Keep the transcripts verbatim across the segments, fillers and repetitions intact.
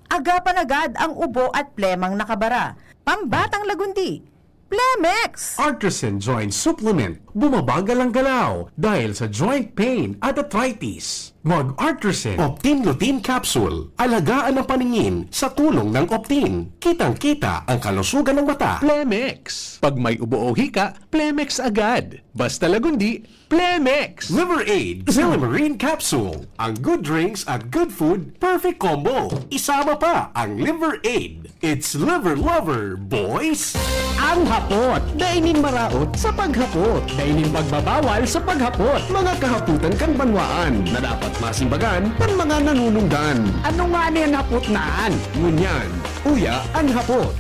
Agapan agad ang ubo at plemang nakabara. Pambatang lagundi, Plemex! Artisan Joint Supplement. Bumabagal ang galaw dahil sa joint pain at arthritis. Mag-Artisan Optin Lutein Capsule. Alagaan ang paningin sa tulong ng Optin. Kitang-kita ang kalusugan ng mata. Plemex. Pag may ubo o hika, Plemex agad. Basta lagundi, Plemex! Liver Aid, Silymarin Capsule. Ang good drinks at good food, perfect combo. Isama pa ang Liver Aid. It's Liver Lover, boys! Ang hapot, dai nin maraot sa paghapot. Dai nin magbabawal sa paghapot. Mga kahapotan kan banwaan na dapat masimbagan kan mga nanunungdan. Ano ngani an hapot na an? Ngunyan, uya an hapot.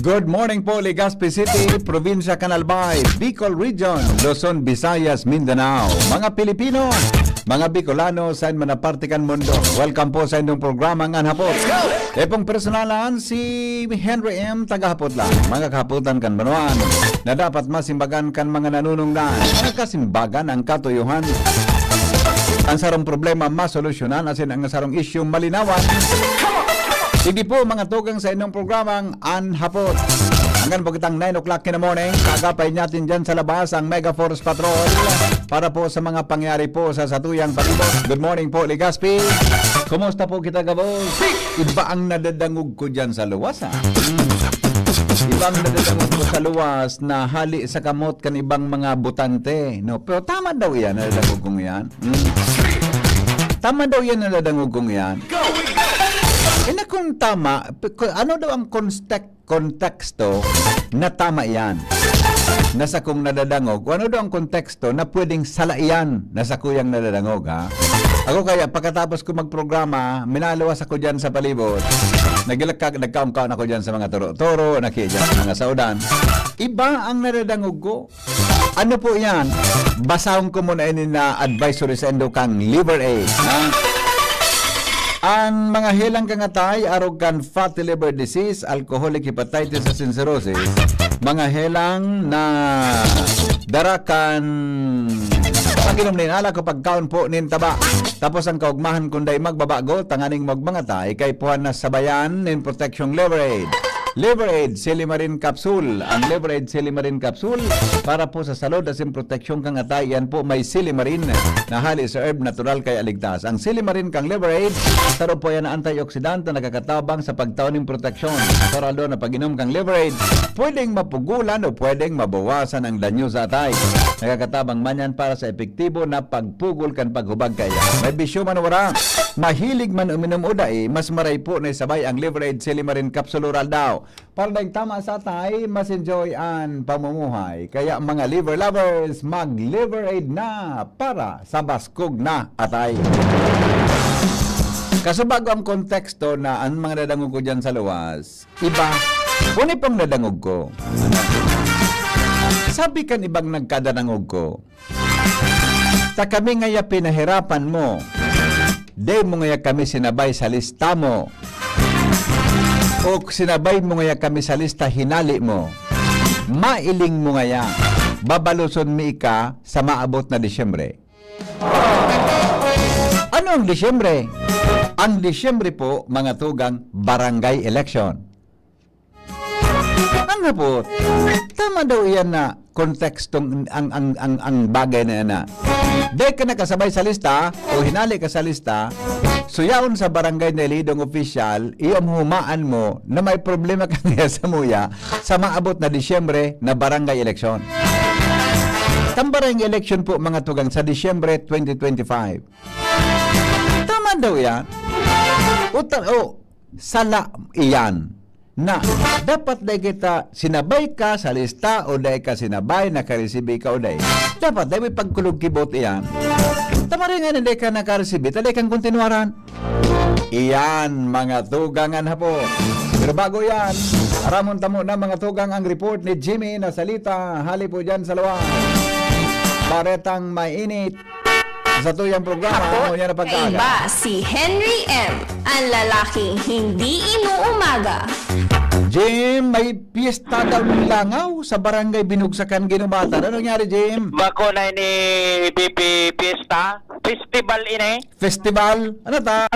Good morning po, Legazpi City, Probinsya kan Albay, Bicol Region, Luzon, Visayas, Mindanao. Mga Pilipino, mga Bicolano, sain man na parte kan mundo. Welcome po sa inyong programa, An Hapot. Epong personalan, si Henry M, taga Hapot lang. Mga kahapotan kan banwaan na dapat masimbagan kan mga nanunungdan. Mga kasimbagan ang katuyohan. Ang sarong problema masolusyonan, asin ang sarong issue malinawan. Sige po, mga tugang sa inyong programang An Hapot. Hanggang pagkatang nine o'clock in the morning, kagapay natin dyan sa labas ang Mega Force Patrol para po sa mga pangyari po sa satuyang palibot. Good morning po, Legazpi. Kumusta po kita, gabos? Iba ang nadadangog ko dyan sa luwas, ah. Mm. Iba ang nadadangog ko sa luwas na hali sa kamot kan ibang mga botante, no? Pero tama daw iyan, nadadangog kong iyan. Mm. Tama daw iyan, nadadangog kong iyan. Eh, na kung tama, p-, ku-, ano daw ang konstek-, konteksto na tama iyan? Na sakong nadadangog, o ano daw ang konteksto na pwedeng sala iyan na sakuyang nadadangog, ha? Ako kaya, pagkatapos ko magprograma, minaluwas ako dyan sa palibot. Naglakag-, nagkaon-kaon ako dyan sa mga turo-turo, nakiya dyan sa mga saudan. Iba ang nadadangog ko. Ano po iyan? Basahon ko muna ini na advisory sa indo kang Liver Aid, ha? An mga helang kan atay, arog kan fatty liver disease, alcoholic hepatitis asin cirrhosis, mga helang na dara kan pag-inom nin alak o pagkaon po nin taba. Tapos ang kaugmahan kun dai magbabago, tanganing magmangatay, kaipuhan na sabayan nin proteksyong Liver Aid. Liver Aid Silymarin Capsule. Ang Liver Aid Silymarin Capsule para po sa salud asin proteksyon kan atay. Yan po may silymarin na hali sa herb, natural kaya ligtas. Ang silymarin kan Liver Aid, saro po yan na antioxidant na nakakatabang sa pagtao nin proteksyon. Sa ralo na pag-inom kan Liver Aid, pwedeng mapugulan o pwedeng mabawasan ang danyo sa atay. Nakakatabang man yan para sa epektibo na pagpugol kan paghubag kaya. May bisyo man o wala, mahilig man uminom o dai, mas maray po na isabay ang Liver Aid Silymarin Capsule Oral daw. Para daing tama sa atay, mas enjoy an pamumuhay. Kaya mga liver lovers, mag-Liver Aid na para sa baskog na atay. Kasubago ang konteksto na an mga nadangog ko dyan sa luwas, iba, uni pang nadangog ko. Sabi kan ibang nagkadanangog ko, Ta kami ngaya pinahirapan mo. Dai mo ngaya kami sinabay sa lista mo. O sinabay mo ngaya kami sa lista hinali mo. Mailing mo ngaya. Babaloson mi ika sa maabot na Disyembre. Ano ang Disyembre? Ang Disyembre po, mga tugang, barangay election. Ang hapot, tama daw iyan na kontekstong ang, ang, ang, ang bagay na yan na dai ka nakasabay sa lista o hinali ka sa lista, suyaon sa barangay na ilidong opisyal, iyo ang humaan mo na may problema ka ngaya samuya sa maabot na Disyembre na barangay eleksyon. Tambarang eleksyon po, mga tugang, sa Disyembre twenty twenty-five. Tama daw yan. O ta-, o, sala iyan. Na, dapat dai kita sinabay ka sa lista o dai ka sinabay, nakaresibi ka o dai. Dapat dai may pagkulog-kibot iyan. Tamaringan, hindi ka nakaresibi, talay kang kontinuaran. Iyan, mga tugang an Hapon. Pero bago yan, aramon tamo na, mga tugang, ang report ni Jimmy na salita hali po dyan sa luwal. Baretang mainit sa tuyang programa, Hapon, ano yan ang pagkaaga? Iba si Henry M, ang lalaking hindi inuumaga. Jim, may piyesta daw ng langaw sa Barangay Binugsakan, Guinobatan. Ano nangyari, Jim? Bako na ini, P P, piyesta? Festival ini? Festival? Ano ta?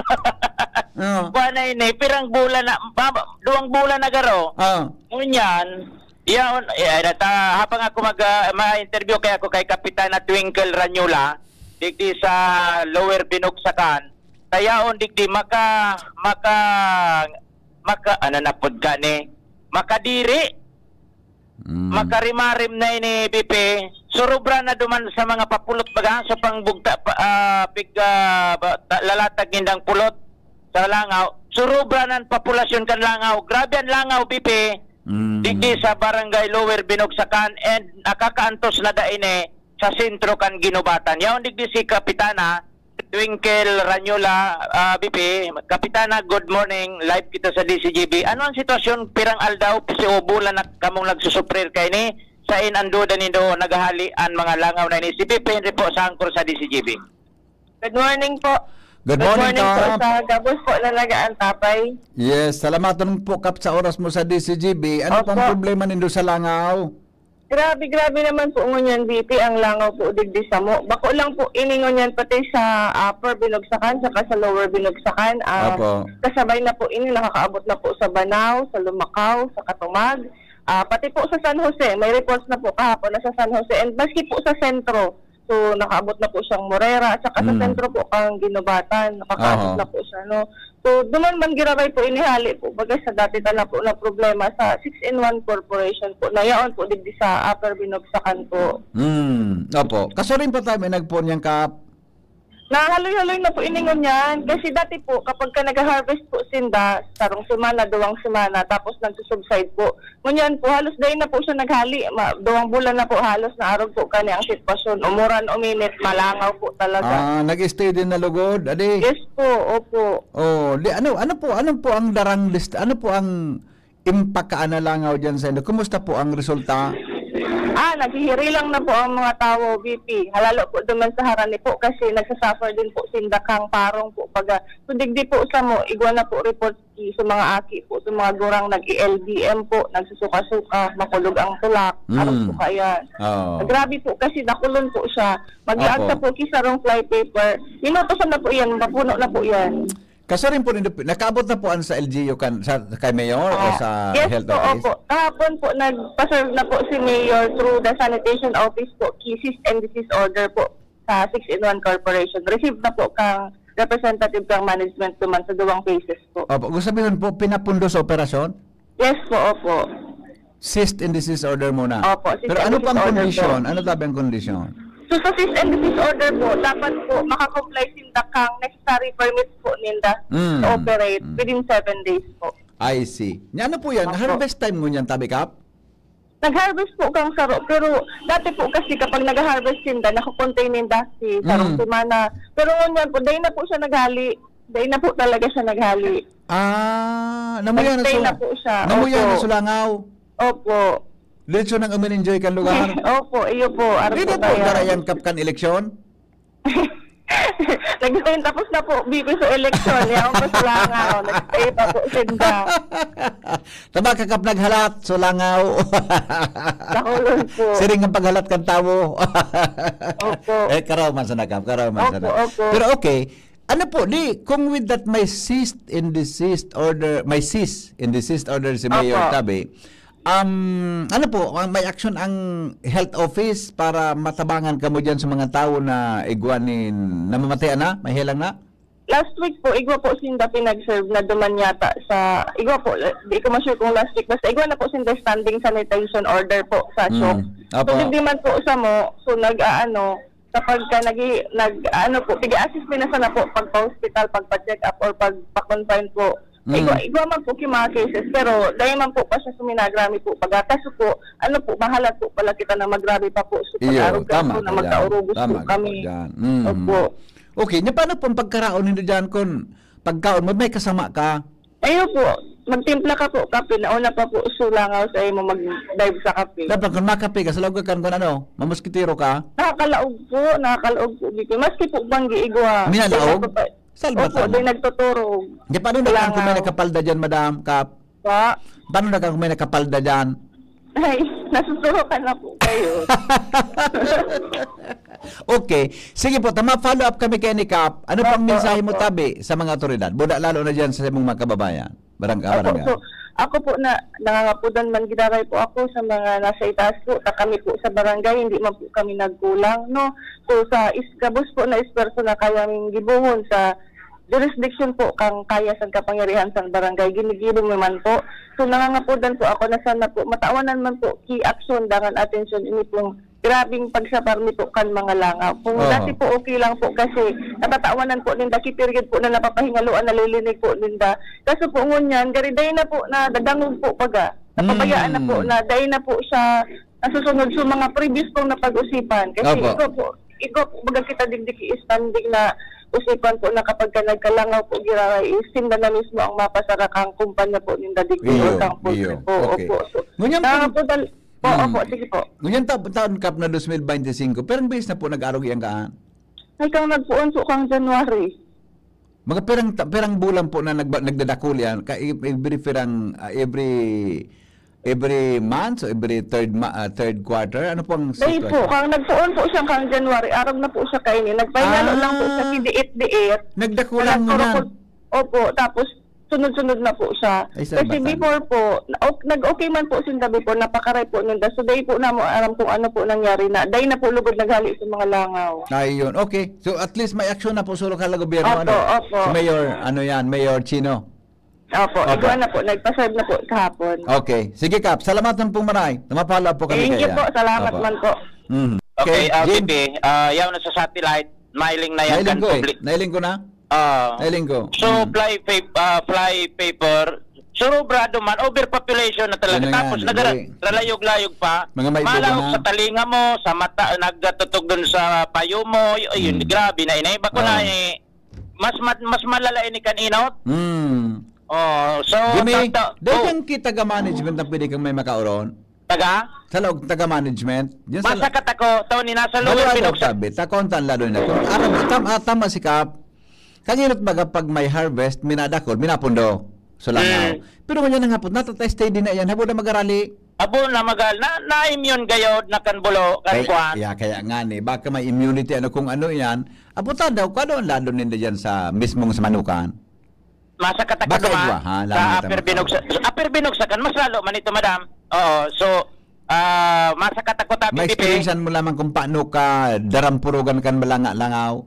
Oh. Kuha na ini, pirang bulan na, ba-, duwang bulan na garo. Ah. Ngunyan, yaon, eh, nata-, habang ako mag, ah, ma-interview kay ako kay Kapitana Twinkle Ranyola, digdi sa Lower Binugsakan, tayaon digdi maka-, maka-, maka-, ano na pod ka ni? Makadiri. Mm. Makarimarim na ini, P P. Surubra na duman sa mga papulot baga, sa pangbugta, pa, ah, pig, ah, ba, ta-, lalatag nindang pulot sa langaw. Surubra nan populasyon kan langaw. Grabe an langaw, P P. Mm. Digdi sa Barangay Lower Binugsakan and nakakaantos na da ini sa sentro kan Guinobatan. Yaon digdi si Kapitana Twinkle Ranyola, ah, B P. Kapitana, good morning. Live kita sa D C G B. Ano ang sitwasyon? Pirang aldaw, pisiubo lang na kamong nagsusuprir kaini? Sain ang duda nindo naghahali an mga langaw na ini? Si B P Henry po sa angkor sa D C G B. Good morning po. Good Good morning, morning po Kap. Sa gabos po na nagaantapay. Yes, salamaton po, Kap, sa oras mo sa D C G B. Ano pong Opo. Problema nindo sa langaw? Grabe, grabe naman po ngunyan, B P, ang langaw po digdi samo. Bako lang po ini ngunyan pati sa Upper Binugsakan saka sa Lower Binugsakan. Ah, Opo. Kasabay na po ini, nakakaabot na po sa Banao, sa Lumacao, sa Catumag. Ah, pati po sa San Jose, may reports na po kahapon na sa San Jose. And maski po sa sentro, so nakaabot na po siyang Morera, at saka sa Mm. sentro po kang Guinobatan, nakakaabot Oho. na po siya, no? So, duman man giraray po inihali po, bagay sa dati ta na po na problema sa Six-in-One Corporation po, na yaon po digdi sa Upper Binugsakan po. Hmm, opo. Kasuring pa tayo, may nagpoon yan, Kap. Nahaloy-haloy na po ini ngunyan. Kasi dati po, kapag ka nag-harvest po sinda, sarong semana, duwang semana, tapos nagsusubside po. Ngunyan po, halos dai na po siya naghali. Ma-, duwang bulan na po halos na arog po kani ang sitwasyon. Umuran, uminit, malangaw po talaga. Ah, nag-stay din na lugod, adi? Yes po, opo. Oh, di, ano, ano po, ano po ang darang list, ano po ang impact kan langaw diyan sa inyo? Kumusta po ang resulta? Ah, naghihiri lang na po ang mga tawo, B P. Halalo po duman sa harani po kasi nagsasuffer din po sinda kang parong po baga. So, digdi po samo, igwa na po report i-, sa mga aki po, sa mga gurang nag-E L B M po, nagsusuka-suka, makulog ang tulak, Mm. arog po kaya. Oo. Grabe po kasi nakulon po siya. Maglaag Opo. sa po kisarong fly paper. Minutos na po yan, mapuno na po yan. Kaso rin po, nindo-, nakaabot na po an sa L G U kan, sa, kay Mayor o Ah, sa yes health po, office? Opo. Kahapon po, nagpa-serve na po si Mayor through the sanitation office po, ki cease and desist order po sa Six-in-One Corporation. Received na po kang representative kang management naman sa duwang cases po. Opo, gusto sabihin po, pinapundo sa operasyon? Yes po, opo. Cease and desist order muna. Opo, cease Pero and ano desist pang order kondisyon? po. Ano tabi ang kondisyon? So, sa cease and desist order po, dapat po makakomply sinda kang necessary permits po ninda Mm. to operate Mm. within seven days po. I see. Nya, ano po yan? Opo. Harvest time ngunyan, tabi, Kap? Nag-harvest po kang saro, pero dati po kasi kapag nag-harvest sinda, nako-contain ninda si sarong Mm. semana. Pero ngunyan po, dahil na po siya naghali. Dahil na po talaga siya naghali. Ah, namuya na Nag-stay su-, na po siya. namuya Opo. na sulangaw. Opo. Diretso nang umin-enjoy kan lugar. Opo, iyo po. Aro Pwede po po kaya. darayan kap kan eleksyon? Nag-stay, tapos na po, B P, sa eleksyon. Yaon pa sa langaw. Nag-stay pa po, sinda. Tama ka kap naghalat, sulangaw. Nakulong po. Siring ang paghalat kan tawo. Opo. Eh, karaw man sana, Kap, karaw man Opo, sana. opo. Pero okay, ano po, di, kung with that may cease and desist order, may cease and desist order si Mayor Opo. Tabe, um, ano po, ang may action ang health office para matabangan kamo diyan sa mga tawo na igwa ni namamatean na, mahelang na? Last week po, igwa po sinda pinag-serve na duman yata sa, igwa po, di ko ma-sure kung last week, basta igwa na po sinda standing sanitation order po sa Mm. shop. Opo. So, hindi man po sa mo, so nag-aano, kapag ka nag-, nag-, ano po, pig-assist mi na sana po pagpa-hospital, pagpa-check up, or pagpa-confine po, Mm. Igwa, igwa man po ki mga cases, pero dai man po pa siya suminagrami po. Pagkakaso po, ano po, mahalat po pala kita na magrabe pa po. So, Iyo, pag-arog ka tama po na ka dyan. Magkaurugos Tama po ka po kami. Dyan. Mm. Opo. Okay, nya paano pong pagkaraon nindo dyan kun pagkaon mo, may kasama ka? Ayo po, magtimpla ka po kape, nauna pa po sulangaw sa imo mag-dive sa kape. Dapat kung makape ka, sa laog ka kan, kung ano, mamuskitero ka? Nakakalaog po, nakakalaog po, Vicky. Maski po banggi, igwa. Minalaog? Kaya po pa-, Salbatan. Opo, di nagtuturog. Di, paano na kang kung may Langaw. Nakapalda dyan, madam, kap? Pa? Paano na kang kung may nakapalda dyan? Ay, nasusurokan na po kayo. Okay. Sige po, tama, follow up kami kay ni Kap. Ano pang Opo, mensahe mo, opo. Tabi, sa mga otoridad? Buda lalo na dyan sa imong mga kababayan. Barang-, Opo, barangay. So, ako po na, nangangapudan man giraray po ako sa mga nasa itaas po. Ta kami po sa barangay, hindi man po kami nagkulang, no? So, sa is-, gabos po na esfuerzo na kaya ming gibohon sa jurisdiction po kang kaya sang kapangyarihan sang barangay, ginigibo mi man po. So, nangangapudan po ako na sana po, matawanan man po ki aksyon dangan atensyon ini pong grabeng pagsapar mi po kan mga langaw. Kung Oo. Dati po, okay lang po kasi natatawanan po ninda, ki period po na napapahingaloan, nalilinig po ninda. Kaso po ngunyan, gari dai na po nadadangog po baga. Napabayaan na po Mm. na dai na po siya nasusunod sa mga previous kong napag-usipan. Kasi Opo. Ikaw po, ikaw po, baga kita digdi ki standing na usipan po na kapag ka nagkalangaw po, giraray, is sinda na mismo ang mapasara kang kumpanya po ninda digdi Iyo, o kang iyo. Poultry po. Okay. Opo. So, Ngunyan po, kaya po dal-, po, Hmm. opo, sige po. Ngunyan ta-, taon kap na dos mil bente singko, pirang beses na po nag-arog iyan kaan? Ay, kang nagpuon po kang January. Mga pirang ta-, pirang bulan po na nagba-, nagdadakul yan, ka-, ev-, every pirang, ah, every, every month o every third ma-, ah, third quarter? Ano po ang Dahil po, sitwasyon? Kang nagpuon po siya kang January, arog na po siya kaini. Nagpahingalo lang po siya, Ah. Kidiit-diit. Nagdakulan mo na. Nagkurukul-, opo, tapos sunod-sunod na po siya. Ay, Kasi salbatan. Before po, na-, ok-, nag-okay man po sinda before, napakaray po ninda. So, dai po namo aram kung ano po nangyari na. Dai na po lugod naghali sa mga langaw. Ayun, okay. So, at least may aksyon na po sa lokal na gobyerno, Opo, ano? opo. Si Mayor, ano yan, Mayor Chino. Opo, Opo. Igwa na po. Nagpa-serve na po kahapon. Okay. Sige, Kap. Salamat ng pong maray. Tumapala po kami Thank you kaya. po. Salamat Opo. man po. Mhm. Okay, Okay, ah, Jim. Bibi, ah, yaw na sa satellite. Mailing na yan Nailing kan ko eh. public. Nailing ko na? Ah. Nailing ko. So, Mm. fly pa-, ah, fly paper, surubrado man, overpopulation na talaga. Yan na nga, Tapos, di ba eh? nagara-, ralayog-layog pa. Mga may Malaog bugo na. sa talinga mo, sa mata, nagtatutog dun sa payo mo, y-, ayun, Mm. grabe na ini. Bako na Oo. eh, mas mat-, mas malala ini kan inot. Mm. Oh, so, Jimmy, tata-, dahil oh. kang kita ga management na pwede kang may makauron? Taga? Sa laog, taga management. Diyan sa la- Masakat ako, Tony, nasa Lower Baliwala Binugsa. Sabi, ta kontan lalo na. Kung aram, tam-, ah, tama si Kap. Kanginot baga pag may harvest, minadakol, minapundo. So, langaw. Mm. Pero ngunyan na nga po, natata-steady na yan. Habo na magarali. Habo na magal-, na, na-immune gayod na kan bulo, kan Kaya, kwan. yeah, kaya nga ni, baka may immunity, ano kung ano yan. Abutan daw, kung ano ang lalo ninda dyan sa mismong sa manukan? Masakat ako Baka duman igwa, ha? Sa Langaw Upper tama ka. Binugsa-, sa Upper Binugsakan, mas lalo man ito, madam. Oo, so, ah, masakat ako, tabi, May Bibi. Experiencean mo lamang kung paano ka darampurugan kan malanga-langaw?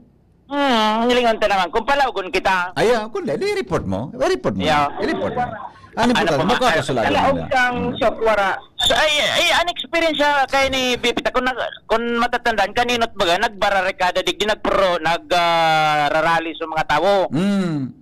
Hmm, hilingon ta naman, kung palawgon kita. Ay, ah, kung di, di report mo. I-report mo. Yeah. I-report mo. Ano Ano po, po, magkakasulado ah, Kalaog na? kang Hmm. shop, wara. So, ay, ay, an experience siya kay ni Bibi ta, kung nag-, kung matatandaan, kaninot baga, nagbararikada, digdi nagpro-, nag, ah, rarally sa mga tawo. Hmm.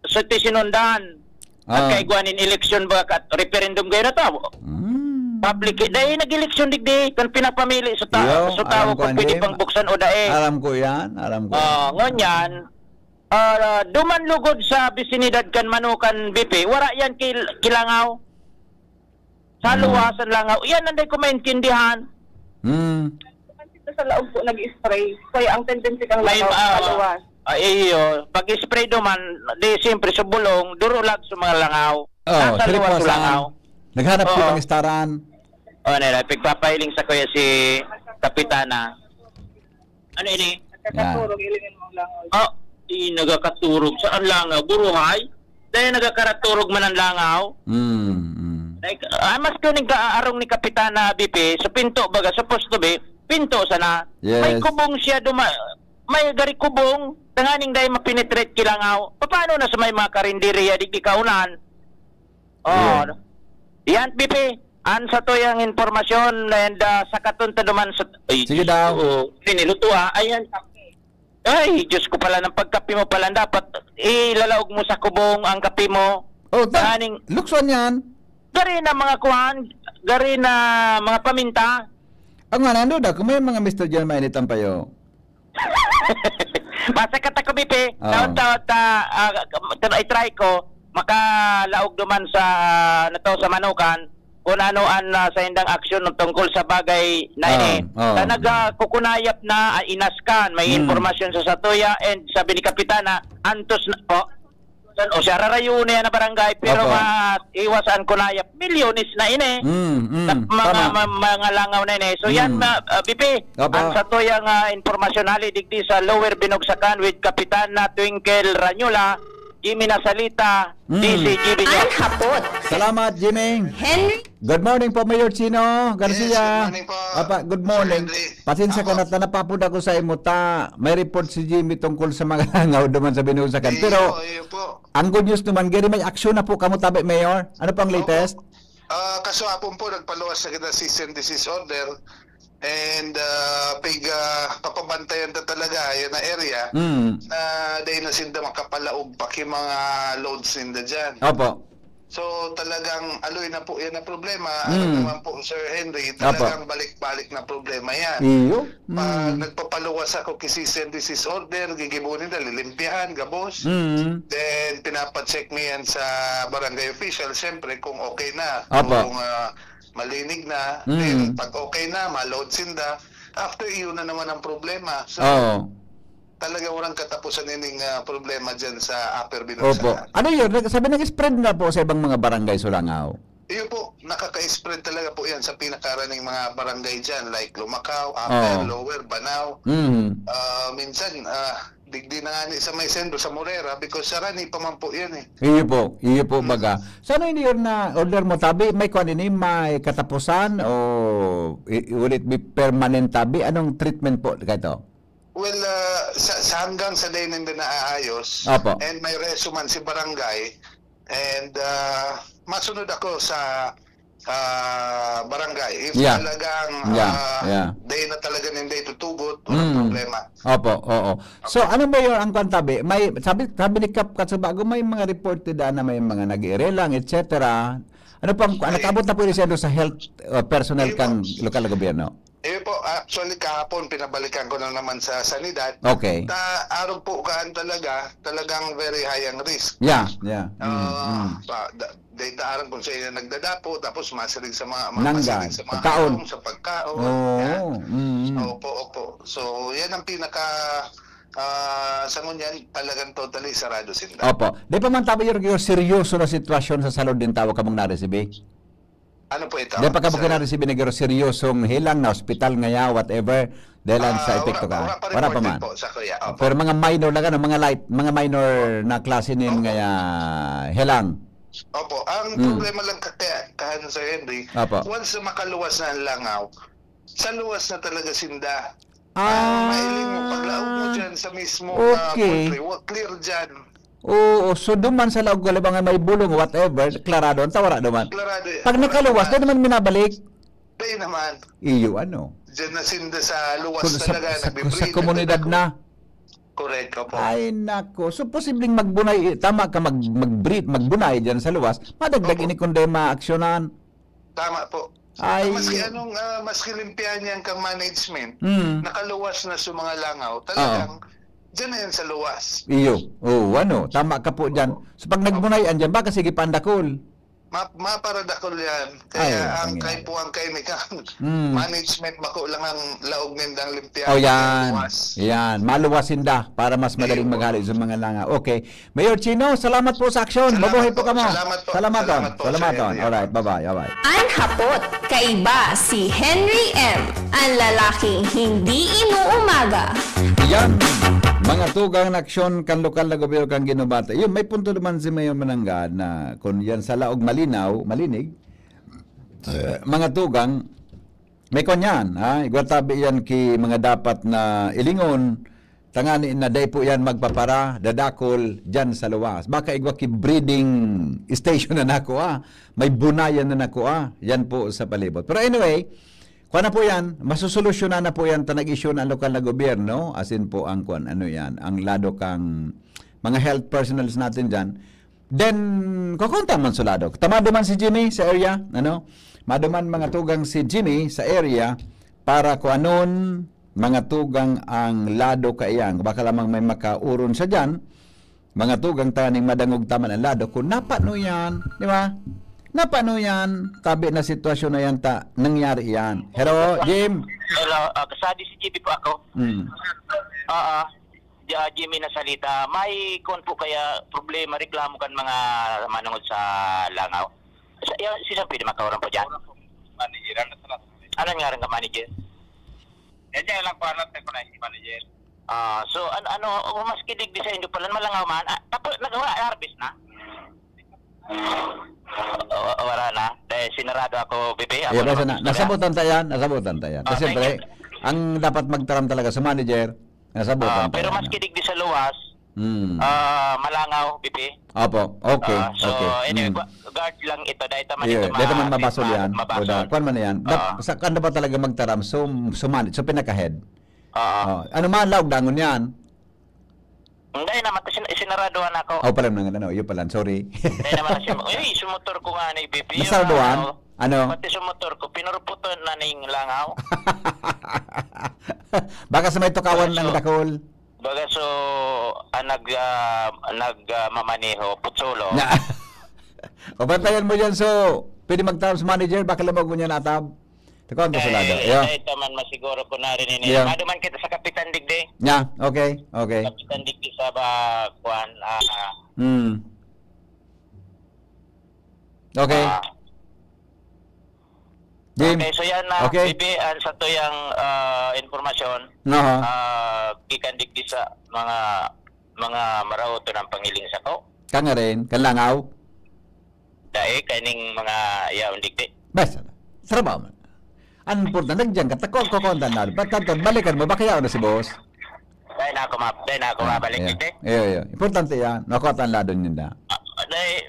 So, ti sinundan. Ah. Nagkaigwa nin eleksyon ba kat referendum kayo na to? Hmm. Public, dahil nag-eleksyon digdi, kan pinapamili sa ta-, Iyo, sa tao alam ko, kung pwede Andy. pang buksan o dai. Alam ko yan, alam ko Ah, yan. ngunyan, ah, duman lugod sa bisinidad kan Manukan, B P, wara yan kil-, kilangaw. Sa Hmm. luwasan lang, ah, yan ang di ko maintindihan. Hmm. Sa laog po nag-spray, kaya ang tendency kang May, langaw ah, paluwas. ah, iyo. Pag-spray duman, di siyempre sa bulong, durulag sa mga langaw. Oh, Nasa sa luwas Lipasan. langaw. Naghanap po Oo. ng istaran. Oh, nila, pigpapahiling sa kuya si Kapitana. Ano ini? Nagkakaturog, ilingin mong langaw. Ah, di nagakaturog. Saan langaw? Buruhay? Dahil nagakaraturog man ang langaw. Mm, mm. Like, ah, mas kuning kaarong ni Kapitana B P, sa pinto baga, supposed to be, pinto sana. Yes. May kubong siya duma-, may gari kubong, tanganing dahil mapenetrate kilangaw. Paano na sa may mga karinderya, di, di kaunan? Oh. Yeah. Yan, B P. An sa to yang impormasyon, and, ah, sa katon ta duman sa, ay, Sige daw. oo, siniluto, ah. Ayan. Ay, Diyos ko pala, ng pagkape mo pala, dapat ilalaog mo sa kubong ang kape mo. Oh, ta- Nganing lukson yan. Gari na mga kuan, gari na mga paminta. Ang nga, nando na, kung may mga Mister John mainit ang payo. Basta ka ta kumipi, Oo. Taon-taon ta, ah, i-try ko, makalaog duman sa, ano to, sa Manukan, kung ano ang, ah, sa indang aksyon tungkol sa bagay na Oo, ini. Oo. Ta nagkukunayap na, ah, inaskan, may Mm. impormasyon sa satuya, and sabi ni Kapitana, antos na, oh, o siya, rarayo na yan na barangay, pero Opo. maiwasan ko na yan. Milyones na ini. Mm, mm, Sa mga, tama. ma-, mga langaw na ini. So yan, Mm. ma-, ah, B P, Opo. ang satuyang, ah, impormasyon hali digdi sa Lower Binogsakan with Kapitan na Twinkle Ranyola, Jimmy Nasalita, Mm. D C G B News. Ang hapot. Salamat, Jimmy. Henry. Good morning po, Mayor Chino Garcia. Yes, good morning po, Apa, good Sir morning. Henry. Pasensya ka Ako. na, ta napapod ako sa imo, ta may report si Jimmy tungkol sa mga langaw duman sa Binogsakan. Iyo, Pero iyo po. ang good news naman, giri may aksyon na po kamo tabi, Mayor. Ano pang Opo. latest? Ah, kaswapon po, nagpaluwas na kita cease and desist order. And, ah, pig, ah, papabantayan ta talaga, yan na area, Mm. na dahil na sinda makapalaog pa ki mga loads ninda dyan. Opo. So, talagang aloy na po yan na problema. Alam Mm. naman po, Sir Henry, Opo. talagang balik-balik na problema yan. Iyo. Pag Mm. nagpapaluwas ako ki cease and desist order, gigibunin na, lilimpihan, gabos. Mm. Then, pinapacheck mo yan sa barangay official, siyempre, kung okay na. Opo. Kung, ah, malinig na, Mm. then pag okay na, ma-load sinda, after iyon na naman ang problema. So, Oo. talaga walang katapusan ining, ah, problema dyan sa Upper Binogsakan. Opo. Ano yun? Nag-, sabi, nag-spread na po sa ibang mga barangay, Sulangaw? Iyo po, nakaka-spread talaga po yan sa pinakaraning mga barangay dyan, like Lumacao, Upper, Oo. Lower, Banao. Mm. Ah, minsan, ah, digdi na nga ni sa may sentro, sa Morera, because sarani pa man po yan eh. Iyo po, iyo po, Mm. baga. So, ano ini yun na order mo, tabi? May kuan ini, may katapusan o i-, will it be permanent, tabi? Anong treatment po kaito? Well, ah, sa, sa hanggang sa day ninda naaayos, Opo. and may reso man si barangay, and, ah, masunod ako sa, ah, barangay. If Yeah. talagang, Yeah, ah, yeah. day na talaga ninda itutugot, walang Mm. problema. Opo, oo. So, ano ba yung ang kwan, tabi? May, sabi, sabi ni Kap Katsubago, may mga reported na may mga nag-iirelang, et cetera. Ano pang, Ay. nag-abot na po ini sa, sa health, uh, personnel Ayun po. kang lokal na gobyerno? Ayun po, actually, kahapon, pinabalikan ko na naman sa sanidad. Okay. Ta, arog po kaan talaga, talagang very high ang risk. Yeah, yeah. Mm, Ah, mm. pa, da, dahil ta aram kung sino yung nagdadapo, tapos masiring sa mga, mga Nangga, masiring sa mga pagkaon. inom, sa pagkaon. Oo, Yeah. mm, mm. Opo, opo. So, yan ang pinaka, ah, sa ngunyan, talagang totally sarado sinda. Opo. Di pa man tabi yung, yung seryoso na sitwasyon sa salud din tawag kamong naresibi? Ano po ito, Di pa ka po sir? kinaresibi na garo seryosong helang na ospital ngaya, whatever, dahil lang sa Ah, epekto wala, ka? wala pa Wala pa reported man. po sa kuya. Opo. Pero mga minor lang, ano, mga light, mga minor Opo. na klase nin Opo. ngaya helang. Opo. Ang Mm. problema lang ka-, kaya, kahan, Sir Henry, Opo. once na makaluwas na ang langaw, sa luwas na talaga sinda. Ah, Ah, mahiling mo, paglaog mo dyan sa mismo, ah, okay. poultry, wa-, clear dyan. Oo, so duman sa laog ko, halimbawa may bulong, whatever, klarado, ang tawara duman. Klarado yan. Pag nakaluwas, Wala. di naman minabalik. Di naman. Iyo, ano? Diyan na sinda sa luwas Kung sa, talaga, sa, nagbe-breed sa na komunidad talaga. na. Correct, opo. Ay, nako. So, posibleng magbunay, eh, tama ka, mag-, mag-breed, magbunay dyan sa luwas, madagdag Opo. ini kundi maaksyonan. Tama po. Ay. Maski anong, ah, maski limpihan niyan kang management, Mm. nakaluwas na sa mga langaw, Oo. talagang dyan na yan sa luwas. Iyo. Oo, ano, tama ka po dyan. Opo. So, pag Opo. nagbunay, andyan ba? Kasi gipandakol. Ma-, maparadakol yan. Kaya Ay, ang ang kaipuhan kayo ni kang Mm. management, bako lang ang laog nindang limpihan Oh, yan. luwas. Yan. Maluwasin da para mas madaling Iyo. maghali sa mga langaw. Okay. Mayor Chino, salamat po sa aksyon. Salamat Mabuhay po po. kamo. Salamat po. Salamat Salamat po. po, Salamat Sir po. Henry. Alright, bye-bye. Bye-bye. An hapot, kaiba si Henry M, ang lalaking hindi inuumaga. Yan, mga tugang na aksyon kan lokal na gobyerno kan ginubata. Yun, may punto naman si Mayor Manangga na kung yan sa laog malinaw, malinig, eh, mga tugang, may kwan yan, ha? Igwa tabi yan ki mga dapat na ilingon, tangani na dai po yan magpapara, dadakol dyan sa luwas. Baka igwa ki breeding station na nako, ah. May bunayan na nako, ah. Yan po sa palibot. Pero anyway, Kuwan na po yan, masusolusyonan na po yan ta nag-issue na ang lokal na gobyerno, as in po ang kuwan, ano yan, ang lado kang mga health personnels natin dyan. Then, kukunta man sa lado. Tamado man si Jimmy sa area, ano? Maduman mga tugang si Jimmy sa area para kuanon mga tugang ang lado kaiyan. Baka lamang may makauron sa dyan, mga tugang taning madangog taman ang lado. Kung napano yan, di ba? Napano yan, tabi na sitwasyon na yan ta, nangyari yan. Hello, Jim? Hello, uh, kasadi si G B po ako. Mm. Oo, J- uh, Jimmy na salita. May kon po kaya problema, reklamo kan mga manungod sa langaw. Sa, yan, sino pwede makaurang po dyan? Manager, ano sa natin? Ano nga rin ka manager? Yan dyan lang po, ano, tayo ko na yung manager. Ah, so, an ano, oh, maski digdi sa inyo pala, malangaw man. Ah, tapos, nagawa, harvest na? Oh, wala na. Dahil sinarado ako, bibi. Ako Yeah, basta naman na, gusto nasabutan ta yan, nasabutan ta yan. Ah, Kasi thank pre, you. Ang dapat magtaram talaga sa manager, nasabutan Ah, ta pero yan. maski digdi sa luwas, Hmm. ah, malangaw, bibi. Opo, okay, Ah, so, okay. anyway, Mm. gua- guard lang ito. Dahil tama Yeah, ito dito man ma- mabasol ma- yan. Mabasol. O da, kwan man yan. Dap, Ah. sa, ano ba talaga magtaram? So, sumanit. So, pinakahead. Oo. Oh, ano man, laog dangon yan. Hindi naman, kasi sinaraduhan ako. Oh, pala naman, ano, yun pala, sorry. Hindi naman na siya. Uy, sumutor ko nga na ibibi. Nasaraduhan? Ano? Pati sumutor ko, pinuruputan na ning langaw. Baka sa may tukawan Kaso- ng dakol. Baga so, ah, nag, ah, nag, ah, mamaneho, putsolo. Na, o, bantayan mo yan, so, pwede magtaram sa manager, baka lamog mo niya natab. Tukawan ko sa lado. Eh, Yeah. eh, ito man masiguro ko na rin ini. Yeah. Maduman kita sa kapitan digdi. Yeah, okay, okay. Kapitan digdi sa ba, kuan, ah, Hmm. Okay. ah, Game. Okay, so yan na, Okay. Bibi, ang sa tuyang ah, informasyon, Aha. ah, gikan digdi sa mga mga maraot na pangiling sako. Ka nga rin, kalangaw. Dahil kaning mga yaon digdi. Basta, trabaho man. Ang importante, nandiyan ka, takot ko kontan na. Ba't tanto, balikan mo, baka yaon na si boss? Dahil na ako, ma, dahil na ako mabalik yeah. digdi. Iyo, iyo. Importante yan. Nakuha ang lado ninda. Ah, dahil,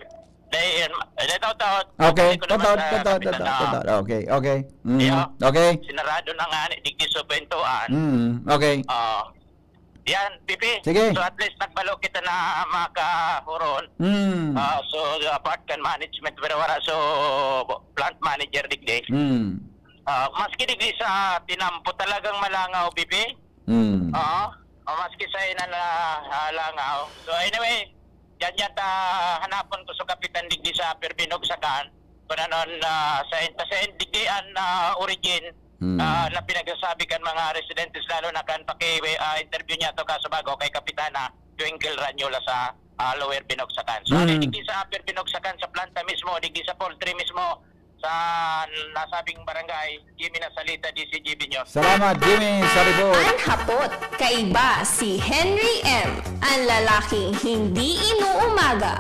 dahil, dahil, taon-taon. Okay, Balik ko naman taon-taon, sa taon-taon, kapitan na. taon-taon. Okay, okay. Mm, Yeah. okay. Sinarado na nga ni digdi sa pintuan. Mm, okay. Ah, yan, Pipi. Sige. So at least nagbalo kita na makahuron. Mm. Ah, so apart kan management, pero wala so plant manager digdi. Mm. Ah, maski digdi sa tinampo talagang malangaw, Pipi. Mm. Oo. O maski sa inan na ah, langaw. So anyway, yan yan ta hanapon ko sa kapitan digdi sa Upper Binogsakan. Kung ano na sa inta sa digdi an ah, origin Hmm. ah, na pinagsasabi kan mga residentes, lalo na kan paki ah, interview niya to kaso bago kay Kapitana Twinkle Ranyola sa ah, Lower Binogsakan. So Hmm. ano digdi sa Upper Binogsakan, sa planta mismo, digdi sa poultry mismo, sa nasabing barangay, Jimmy Nasalita, D C G B News. Salamat, Jimmy, sa report. An hapot, kaiba si Henry M, an lalaking hindi inuumaga.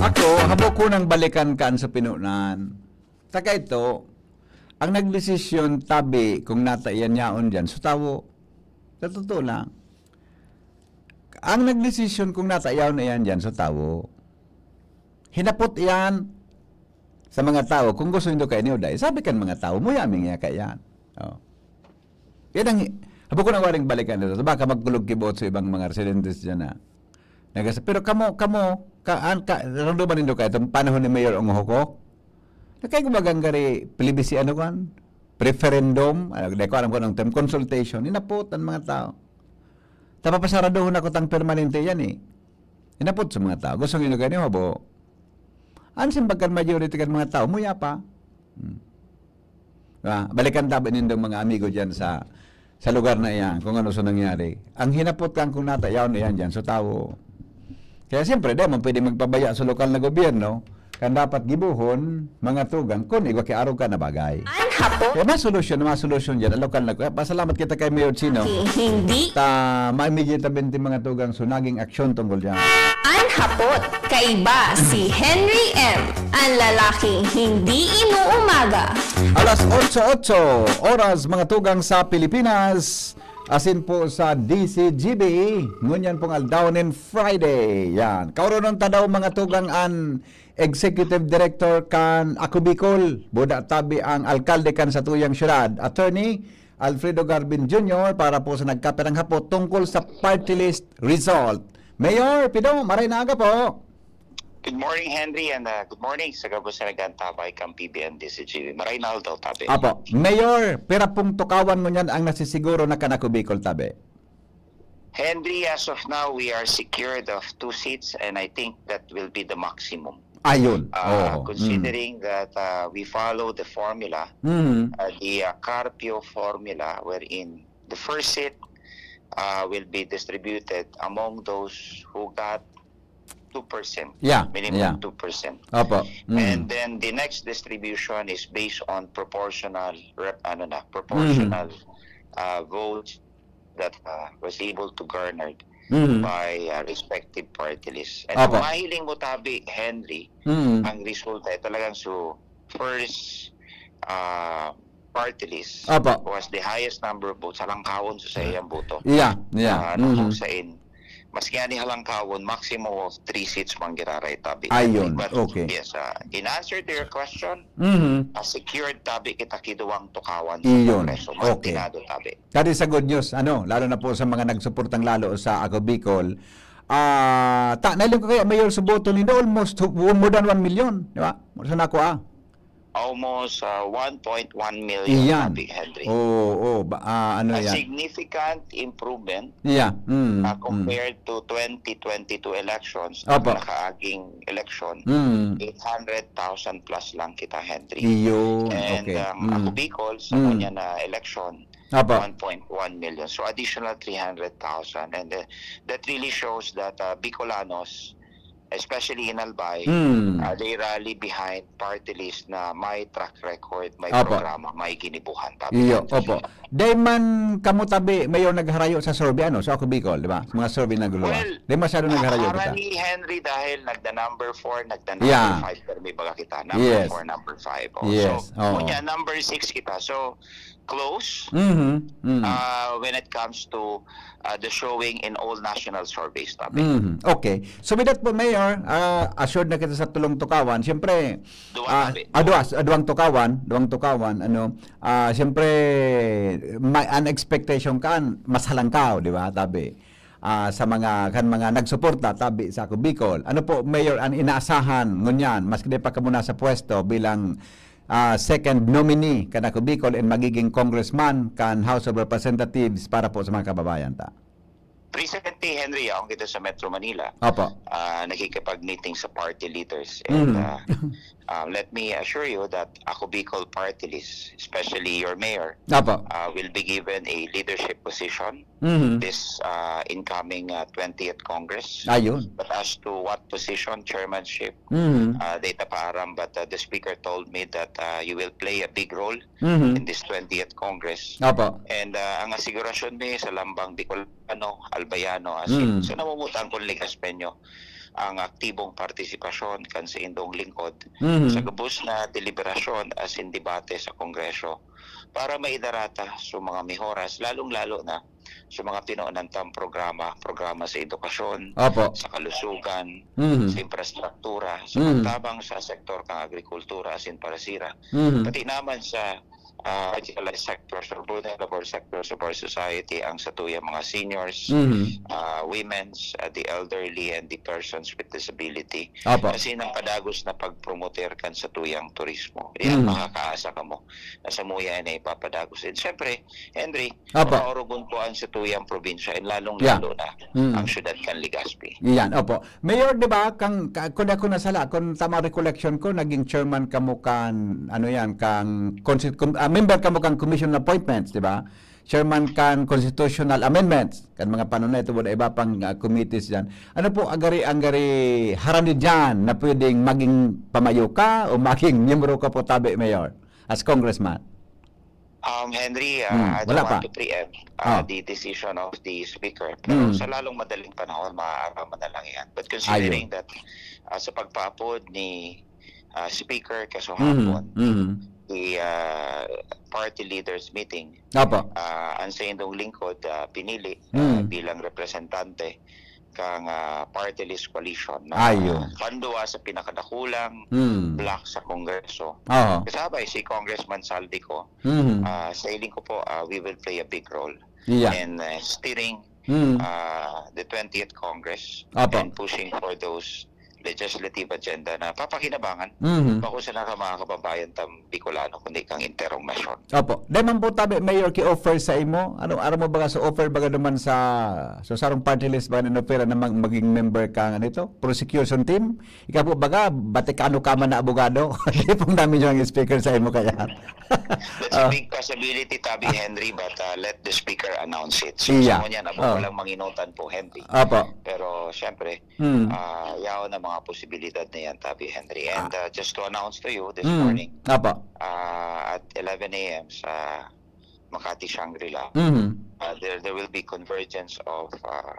Ako, habo ko nang balikan kan sa pinunan. Taka ito, ang nagdesisyon tabi kung nata iyan yaon dyan sa tawo. Sa totoo lang. Ang nagdesisyon kung nata yaon na iyan dyan sa tawo. Hinapot iyan sa mga tawo kung gusto nindo kaini o dai. Sabi kan mga tawo, "Muya mi ngaya kaiyan." Oh. Yan ang, habo ko na waring balikan nito. Baka magkulog kibot sa ibang mga residentes dyan na. Nagas, pero kamo, kamo, ka, an, ka, ramdaman nindo ka, itong panahon ni Mayor Ong Hoko, na kayo gumagang gari, plebisi, ano kan? Referendum, ano, di ko alam kung anong term, consultation, inapot ang mga tao. Tapapasaradohon ako tang permanente yan eh. Inapot sa mga tao. Gusto nyo gani, habo? Ang simbag kan majority kan mga tao, muya pa. Hmm. Ah, balikan tabi nindong mga amigo dyan sa sa lugar na iyan kung ano sa nangyari. Ang hinapot kan kung natayaw na iyan dyan sa tao. Kaya siyempre, di man pwede magpabaya sa lokal na gobyerno, kan dapat gibuhon, mga tugang, kung igwa kiarog ka na bagay. An hapot, Kaya masolusyon, masolusyon dyan, ang lokal na, kaya pasalamat kita kay Mayor Chino. hindi. Ta, maimmediatamente mga tugang, so naging aksyon tungkol dyan. An hapot, kaiba si Henry M, an lalaking hindi inuumaga. Alas otso otso, oras mga tugang sa Pilipinas. Asin po sa D C G B, ngunyan pong aldaw nin Friday. Yan. Kaoronon ta daw, mga tugang, an Executive Director kan Ako Bicol, buda tabi ang alkalde kan satuyang syudad, Attorney Alfredo Garbin Junior, para po sa nagkapirang hapot tungkol sa party list result. Mayor Pido, maray na aga po. Good morning, Henry, and uh, good morning sa gabos na nag-antabay kang P B N D C G B. Maray na aldaw, tabi. Apo, Mayor, pira pong tukawan ngunyan ang nasisiguro na kan Ako Bicol, tabi? Henry, as of now, we are secured of two seats, and I think that will be the maximum. Ayun. Uh, Oo. Considering that uh, we follow the formula, Mm. Mhm. uh, the uh, Carpio formula, wherein the first seat uh, will be distributed among those who got two percent, Yeah, minimum yeah. two percent. Opo. Mm. And then the next distribution is based on proportional, rep, ano na, proportional uh, votes that uh, was able to garnered Mm. by uh, respective party list. And Opo. Kung mahiling mo, tabi, Henry, Mm. ang resulta ay talagang so first uh, party list Opo. was the highest number of votes, halangkawon sa saiyang boto. Yeah, yeah. Ah, na Mhm. kung sain, maski ani halangkawon, maximum of three seats man giraray, tabi. Ayun, But okay. Yes, ah, in answer to your question, Mhm. ah, secured, tabi, kita ki duwang tukawan sa Iyon, Kongreso. okay. Mantinado, tabi. Kadi sa good news, ano, lalo na po sa mga nagsuportang lalo sa Ako Bicol. Ah, ta, nailing ko kaya, Mayor, sa boto nindo, almost hu-, more than one million, di ba? Sa nako, ah. Almost uh, one point one million, Iyan. Tabi, Henry. Oo, oo. Ba, ah, ano A yan? Significant improvement Yeah. Mm, uh, mm. Compared to twenty twenty-two elections, na Opo. nakaaging election, Mm. eight hundred thousand plus lang kita, Henry. Iyon. And Okay. ang Mm. Ako Bicol, sa Mm. kanya na election, Opo. one point one million. So, additional three hundred thousand. And uh, that really shows that uh, Bicolanos, especially in Albay, Mm. uh, they rally behind party list na may track record, may Opo. Programa, may ginibuhan. Tabi, Iyo, Henry. opo. Dahil man kamo tabi, Mayor, nagharayo sa survey, ano, sa Ako Bicol, di ba? Sa mga survey na guluhan. Well, Di masyado nagharayo kita. Harani, Henry, dahil nagda number four, nagda number Yeah. five, pero may baga kita. Number Yes. four, number five. Oh. Yes, So, oo. Kanya, number six kita. So, close Mhm. Mm. uh, when it comes to uh, the showing in all national surveys, tabi. Mhm. Okay. So with that po, Mayor, ah, assured na kita sa tulong tukawan. Siyempre, Duwa, ah, tabi. ah, duwa, ah, duwang tukawan, duwang tukawan, ano, ah, siyempre, may an expectation kan mas halangkaw, di ba, tabi? Ah, sa mga, kan mga nagsuporta, tabi, sa Ako Bicol. Ano po, Mayor, ang inaasahan ngunyan, maski di pa kamo nasa pwesto bilang ah, second nominee kan Ako Bicol and magiging congressman kan House of Representatives para po sa mga kababayan ta? Presently, Henry, yaon kita sa Metro Manila. Opo. Ah, nakikipag-meeting sa party leaders. And Mm. ah, ah, let me assure you that Ako Bicol party list, especially your mayor, Opo. uh, will be given a leadership position Mhm. this uh, incoming uh, twentieth Congress. Ayun. But as to what position, chairmanship, Mhm. uh, data pa aram, but uh, the speaker told me that uh, you will play a big role Mhm. in this twentieth Congress. Opo. And uh, ang asigurasyon mi sa lambang Bicolano, Albayano, as in, Mm. sa namumutan kong Legazpeño, ang aktibong partisipasyon kan sa indong lingkod Mhm. sa gabos na deliberasyon as in debate sa Kongreso para maidarata sa mga mehoras, lalong-lalo na sa mga pinoonantang programa, programa sa edukasyon, Opo. sa kalusugan, Mhm. sa infrastruktura, sa Mhm. pagtabang sa sektor kang agrikultura, asin parasira. Mhm. Pati naman sa ah, marginalized sectors or vulnerable sectors of our society, ang satuyang mga seniors, Mhm. ah, women's, ah, the elderly, and the persons with disability. Opo. Kasi nang padagos na pagpromoter kan satuyang turismo. Yan, Mm. makakaasa kamo na samuya na ipapadagos. And syempre, Henry, Opo. maorogon po ang satuyang probinsya, and lalong-lalo na Mm. ang syudad kan Legazpi. Yan, opo. Mayor, di ba, kang, ka, kung ako nasala, kung tama recollection ko, naging chairman kamo kan, ano yan, kang, consti-, com-, ah, member kamo kang Commission on Appointments, di ba? Chairman kan Constitutional Amendments, kan mga panunay tubod iba pang ah, committees dyan. Ano po, agari, ang gari harani dyan na pwedeng maging pamayo ka o maging miyembro ka po, tabi, Mayor, as congressman? Um, Henry, uh, Hmm, I wala don't pa. want to preempt uh, Ah. the decision of the speaker. Pero Hmm. sa lalong madaling panahon, maaaraman na lang yan. But considering Ayun. that uh, sa pagpaapod ni uh, Speaker Mhm. kasuhapon, Mhm. he the ah, party leaders meeting, Opo. ah, ang saindong lingkod ah, pinili ah, Mm. bilang representante kang ah, party list coalition na Ayun. panduwa sa pinakadakulang Mm. bloc sa Kongreso. Oo. Kasabay si Congressman Zaldy Co. Mhm. Ah, sa hiling ko po, ah, we will play a big role Yeah. in uh, steering Mm. uh, the twentieth Congress Opo. and pushing for those legislative agenda na papakinabangan Mhm. bako sa naka mga kababayan tam Bicolano kundi kang enterong nasyon. Opo. Dai man po tabi, Mayor, ki-offer sa imo. Ano, ano mo baga sa offer baga naman sa, sa sarong party list baga na offer na mag, maging member ka nga nito? Prosecution team? Ikaw po baga, Batikano ka man na abogado? Di pong namin yung speaker sa imo kaya. That's a big possibility, Tabi Henry, but uh, let the speaker announce it. So, Iya. sa ngunyan, ako Oh. walang manginutan po, Henry. Opo. Pero, syempre, Hmm. ah, yaon ang mga posibilidad na yan, Tabi Henry. And uh, just to announce to you this Hmm. morning, Opo. uh, at eleven a m sa Makati Shangri-La, Mhm. uh, there there will be convergence of uh,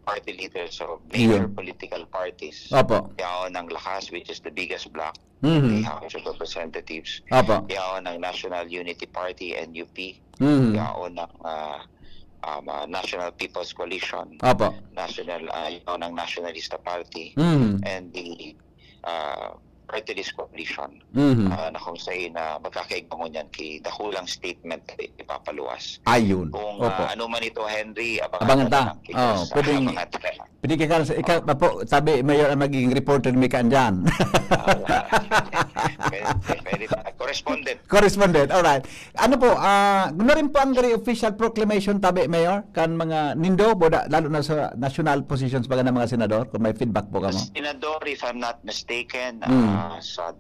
party leaders of major Yun. political parties. Opo. Yaon ang Lakas, which is the biggest bloc, the Mhm. House of Representatives. Opo. Yaon ang National Unity Party, N U P. Mhm. Yaon ang uh, um, uh, National People's Coalition, Opo. National uh, yaon ang Nationalista Party, Mhm. and the uh, Party List Coalition. Mhm. Ah, na kung sa ina magkakaigbangon yan ki dakulang statement na ipapaluwas. Ayun. Kung Opo. ah, ano man ito, Henry, abangan, Abangan na ta. lang kita Oh, sa pwedeng- mga tra- Pwede ka sa ikaw pa po, tabi, Mayor, ang magiging reporter mi kan dyan. Ah, pwede, pwede pa. Correspondent. Correspondent, alright. Ano po, ah, ano rin po ang gari official proclamation, tabi, Mayor? Kan mga nindo, boda, lalo na sa national positions baga ng mga senador, kung may feedback po kamo. Senador, if I'm not mistaken, Mm. ah, sa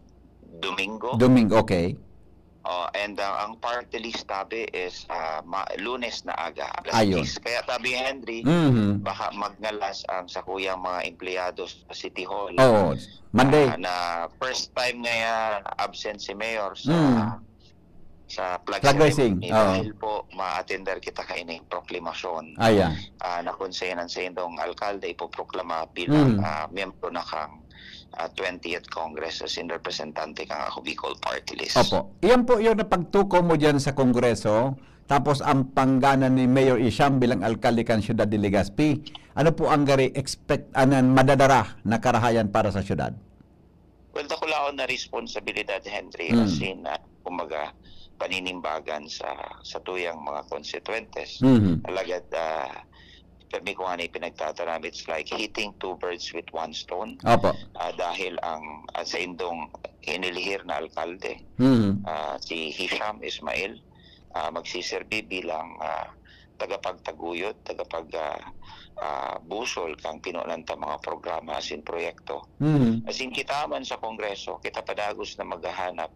Domingo. Domingo, okay. Oh, and uh, ang party list, tabi, is uh, ma- Lunes na aga, alas Ayun. diyes. Kaya, tabi, Henry, Mhm. baka magngalas ang sakuyang mga empleyado sa City Hall. Oo. Monday. Ah, na first time nga absent si Mayor sa Mm. sa flag, Flag raising, ceremony oo. Dahil po ma-attender kita kaining proklamasyon Ayan. ah, na kung saan ang saindong alkalde ipoproklama bilang Mm. ah, miyembro na kang ah, twentieth Congress as in representante kang Ako Bicol Party List. Opo. Iyan po yung napagtuko mo dyan sa Kongreso. Tapos ang panggana ni Mayor Isham bilang alkalde kan Siyudad de Legazpi. Ano po ang gari expect, anan madadara na karahayan para sa siyudad? Well, dakulaon na responsibilidad, Henry, Mm. as in, ah, kumbaga, paninimbagan sa sa tuyang mga konstituentes. Mhm. Alagad, ah, permi ko nga na ipinagtataram, it's like hitting two birds with one stone. Opo. Ah, dahil ang, ang saindong hinilihir na alkalde, Mhm. ah, si Hisham Ismail, ah, magsiserbi bilang ah, tagapagtaguyod, tagapag ah, ah, busol kang pinunan ta mga programa asin proyekto. Mhm. Asin kita man sa Kongreso, kita padagos na maghahanap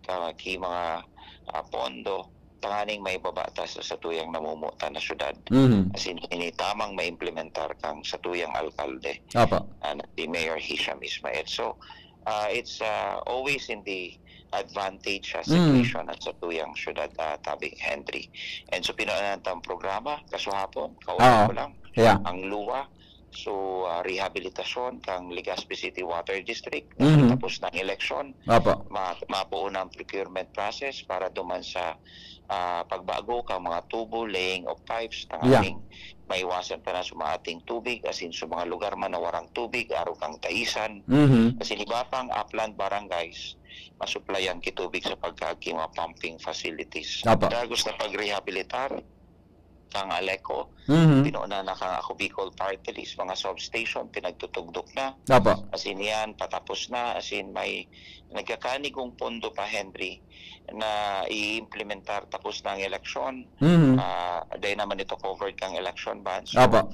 ah, ki mga ah, pondo tanganing maibaba ta sa satuyang namumutan na syudad. Mhm. Asin ini tamang maimplementar kang satuyang alkalde Opo. ah, na si Mayor Hisham Ismail. So, ah, it's ah, always in the advantage ah, Mm. situation at satuyang syudad, ah, tabi, Henry. And so, pinunan tang programa, kasuhapon, Oo. kauna ko lang, Yeah. ang luwa, so, ah, rehabilitasyon kang Legazpi City Water District, Mhm. tapos ng eleksyon, Opo. ma mapuo na ang procurement process para duman sa ah, pagbago kang mga tubo, laying of pipes, Yeah. tanganing maiwasan ta na sa mga ating tubig, asin sa mga lugar man na warang tubig, arog kang taisan, Mhm. asin iba pang upland barangays, masuplayan ki tubig sa pagkaagi mga pumping facilities. Opo. Dagos na pagrehabilitar kang Aleco, Mhm. pinunan na kang Ako Bicol Party List, mga substation, pinagtutugdok na. Opo. Asin yan, patapos na. Asin may nagkakanigong pondo pa, Henry, na i-implementar tapos na ang eleksyon. Mhm. Ah, dahil naman ito covered kang election bond. So, Opo.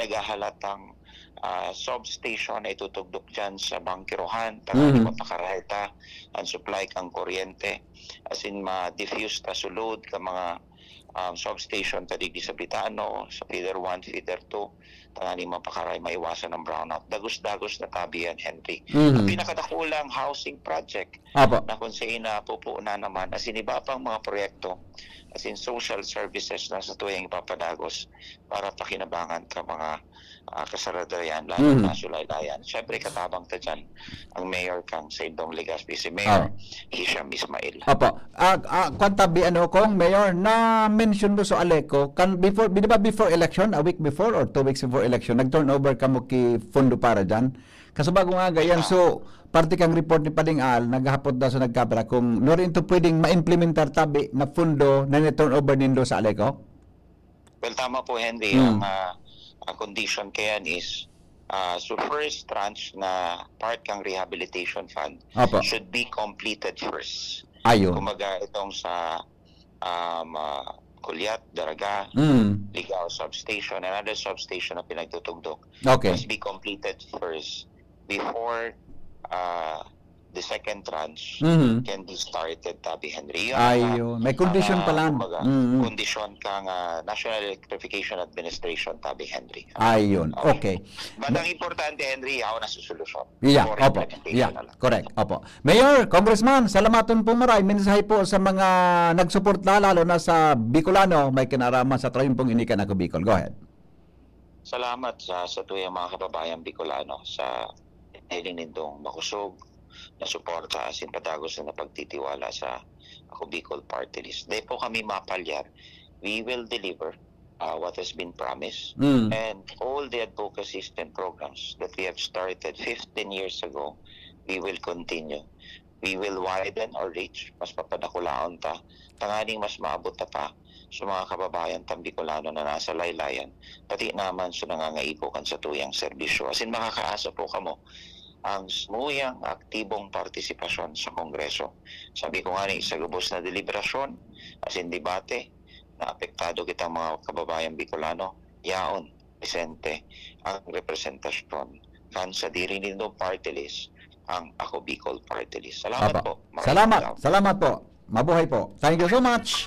pinaghahalatang ah, substation na itutugdok dyan sa Bangkirohan, Mhm. tanganing mapakarahay ta ang supply kang kuryente. Asin ma-diffuse ta su load ka mga um, substation ta digdi sa Bitano, sa feeder one, feeder two, tanganing mapakarahay, maiwasan ang brownout. Dagos-dagos na tabi yan, Henry. Ang Mhm. pinakadakulang housing project Opo. na kung sa ina pupunan naman, asin iba pang mga proyekto, asin social services na satuyang ipapadagos para pakinabangan ka mga ah, Kasaradayan, lalo Mhm. na Sulaylayan. Siyempre, katabang ta dyan ang mayor kang Saindong Legazpi, si Mayor Ah. Hisham Ismail. Opo. Ah, ah, kwan tabi, ano, Kong Mayor, na-mention mo sa Aleco, kan before, di ba before election, a week before or two weeks before election, nag-turnover kamo ki Fundo Para dyan? Kasubago nga, gayan, Ah. so, parte kang report ni Pading Al, naghapot na sa nagkapira kung nurin ito pwedeng ma-implementar tabi na fundo na ni-turnover nindo sa Aleco? Well, tama po, Henry. Hmm. Ang, ah, ang condition kayan is, ah, so first tranche na part kang rehabilitation fund Opo. should be completed first. Ayun. Kumbaga, itong sa, um, ah, Culiat, Daraga, Hmm. Ligao Substation, and other substation na pinagtutugdok Okay. must be completed first before, ah, the second tranche Mhm. can be started, Tabi Henry. Yun ang, Ayun. May condition ang, ah, pala. kumbaga, Mm. kondisyon kang, ah, National Electrification Administration, Tabi Henry. Ayun. Okay. Okay. But ang importante, Henry, ako na sa solusyon. Yeah, For opo. implementation Yeah, na lang. correct. Opo. Mayor, Congressman, salamaton po maray. Mensahe po sa mga nagsuporta, lalo na sa Bicolano, may kinaraman sa Trayumpong Ini Kan Ako Bicol. Go ahead. Salamat sa, sa tuyang mga kababayang Bicolano sa hiling nindong makusog na suporta asin padagos na pagtitiwala sa Ako Bicol Party List. Di po kami mapalyar. We will deliver, ah, what has been promised. Mm. And all the advocacies and programs that we have started fifteen years ago, we will continue. We will widen our reach, mas papadakulaon ta, tanganing mas maabot ta pa sa mga kababayan tang Bicolano na nasa laylayan, pati naman sa nangangaipo kan satuyang serbisyo. Asin makakaasa po kamo ang samuyang aktibong partisipasyon sa Kongreso. Sabi ko nga ni, sa gabos na deliberasyon, asin debate, na apektado kitang mga kababayan Bicolano, yaon, presente ang representasyon kan sadiri nindong party list, ang Ako Bicol Party List. Salamat Apo. po. Maraming Salamat. salamat. Salamat po. Mabuhay po. Thank you so much.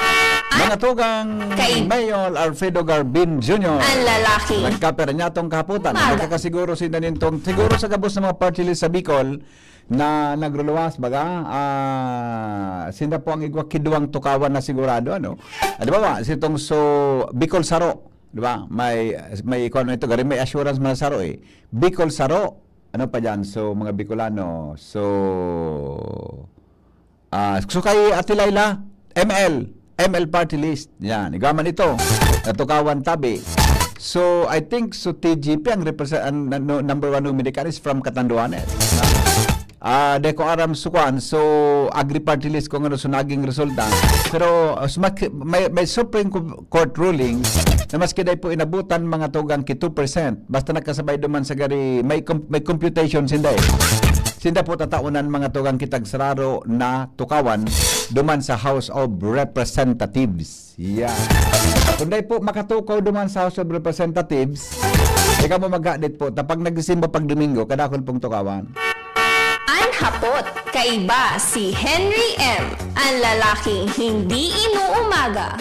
Mga tugang Kay Mayor Alfredo Garbin Junior. Ang lalaki. Nagkapira niya tong kahaputan. Maga. Magkakasiguro sinda nintong, siguro sa gabos ng mga party list sa Bicol na nagruluwas, baga, ah, sinda po ang igwa kiduwang tukawan na sigurado, ano? Ah, di ba, ba? Sitong so, Bicol Saro, di ba? May, may, kung ano ito, gari, may assurance man sa Saro eh. Bicol Saro, ano pa dyan? So, mga Bicolano, so, ah, so kay Ate Laila, M L, M L party list. Yan, igaman ito. Natukawan tabi. So, I think, so T G P ang represent, ang, no, number one nominee kan is from Catanduanes. Ah, di ko aram so kwan, so agri party list kung ano so naging resulta. Pero, uh, mas-, may, may Supreme Co-, Court ruling na maski dai po inabutan mga tugang ki two percent, basta nagkasabay duman sa gari, may com-, may computation sinda eh. Sinda po tataonan mga tugang kitag sararo na tukawan duman sa House of Representatives. Yeah. Kung dai po makatukaw duman sa House of Representatives, di ka mo maghadit po. Tapag nagsisimba pag Domingo, kadakol pong tukawan. An hapot, kaiba si Henry M, ang lalaking hindi inuumaga.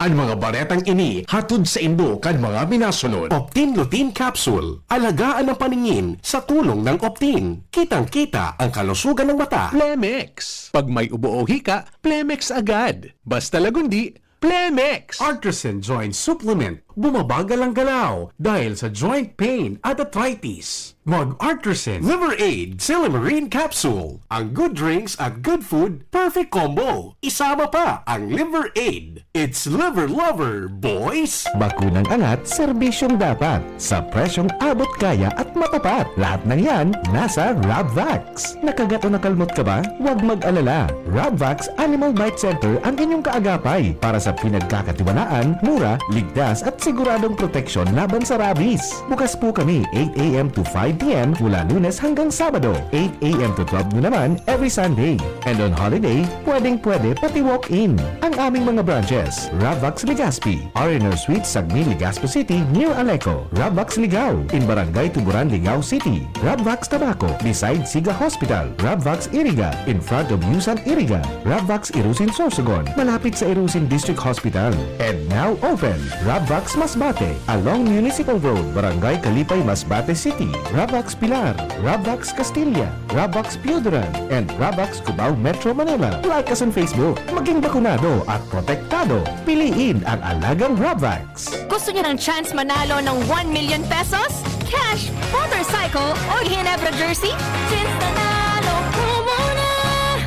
An mga baretang ini hatod saindo kan mga minasunod. Optin Lutein Capsule. Alagaan ang paningin sa tulong ng Optin. Kitang-kita ang kalusugan ng mata. Plemex. Pag may ubo o hika, Plemex agad. Basta Lagundi, Plemex. Artisan Joint Supplement. Bumabagal ang galaw dahil sa joint pain at arthritis. Mag Artisan Liver Aid Silymarin Capsule. Ang good drinks at good food, perfect combo. Isama pa ang Liver Aid. It's Liver Lover, boys! Bakunang angat, serbisyong dapat. Sa presyong abot kaya at matapat. Lahat ng yan, nasa Rabvax. Nakagat o nakalmot ka ba? Huwag mag-alala. Rabvax Animal Bite Center ang inyong kaagapay para sa pinagkakatiwalaan, mura, ligtas at siguradong proteksyon laban sa rabies. Bukas po kami eight a m to five p m mula Lunes hanggang Sabado, eight a m to twelve noon naman every Sunday. And on holiday, pwedeng-pwede pati walk-in. Ang aming mga branches, Rabvax Legazpi, R and R Suites, Sagmin, Legazpi City, near Aleco, Rabvax Ligao, in Barangay Tuburan, Ligao City, Rabvax Tabaco, beside Siga Hospital, Rabvax Iriga, in front of Yusan Iriga, Rabvax Irusin Sorsogon, malapit sa Irusin District Hospital. And now open, Rabvax Masbate, along Municipal Road, Barangay Kalipay, Masbate City. Ravax Pilar, Ravax Castilla, Ravax Pioduran, and Ravax Cubao, Metro Manila. Like us on Facebook. Maging bakunado at protektado. Piliin ang alagang Ravax. Gusto niyo ng chance manalo ng one million pesos? Cash, motorcycle, o Ginebra jersey? Chance nanalo ko muna!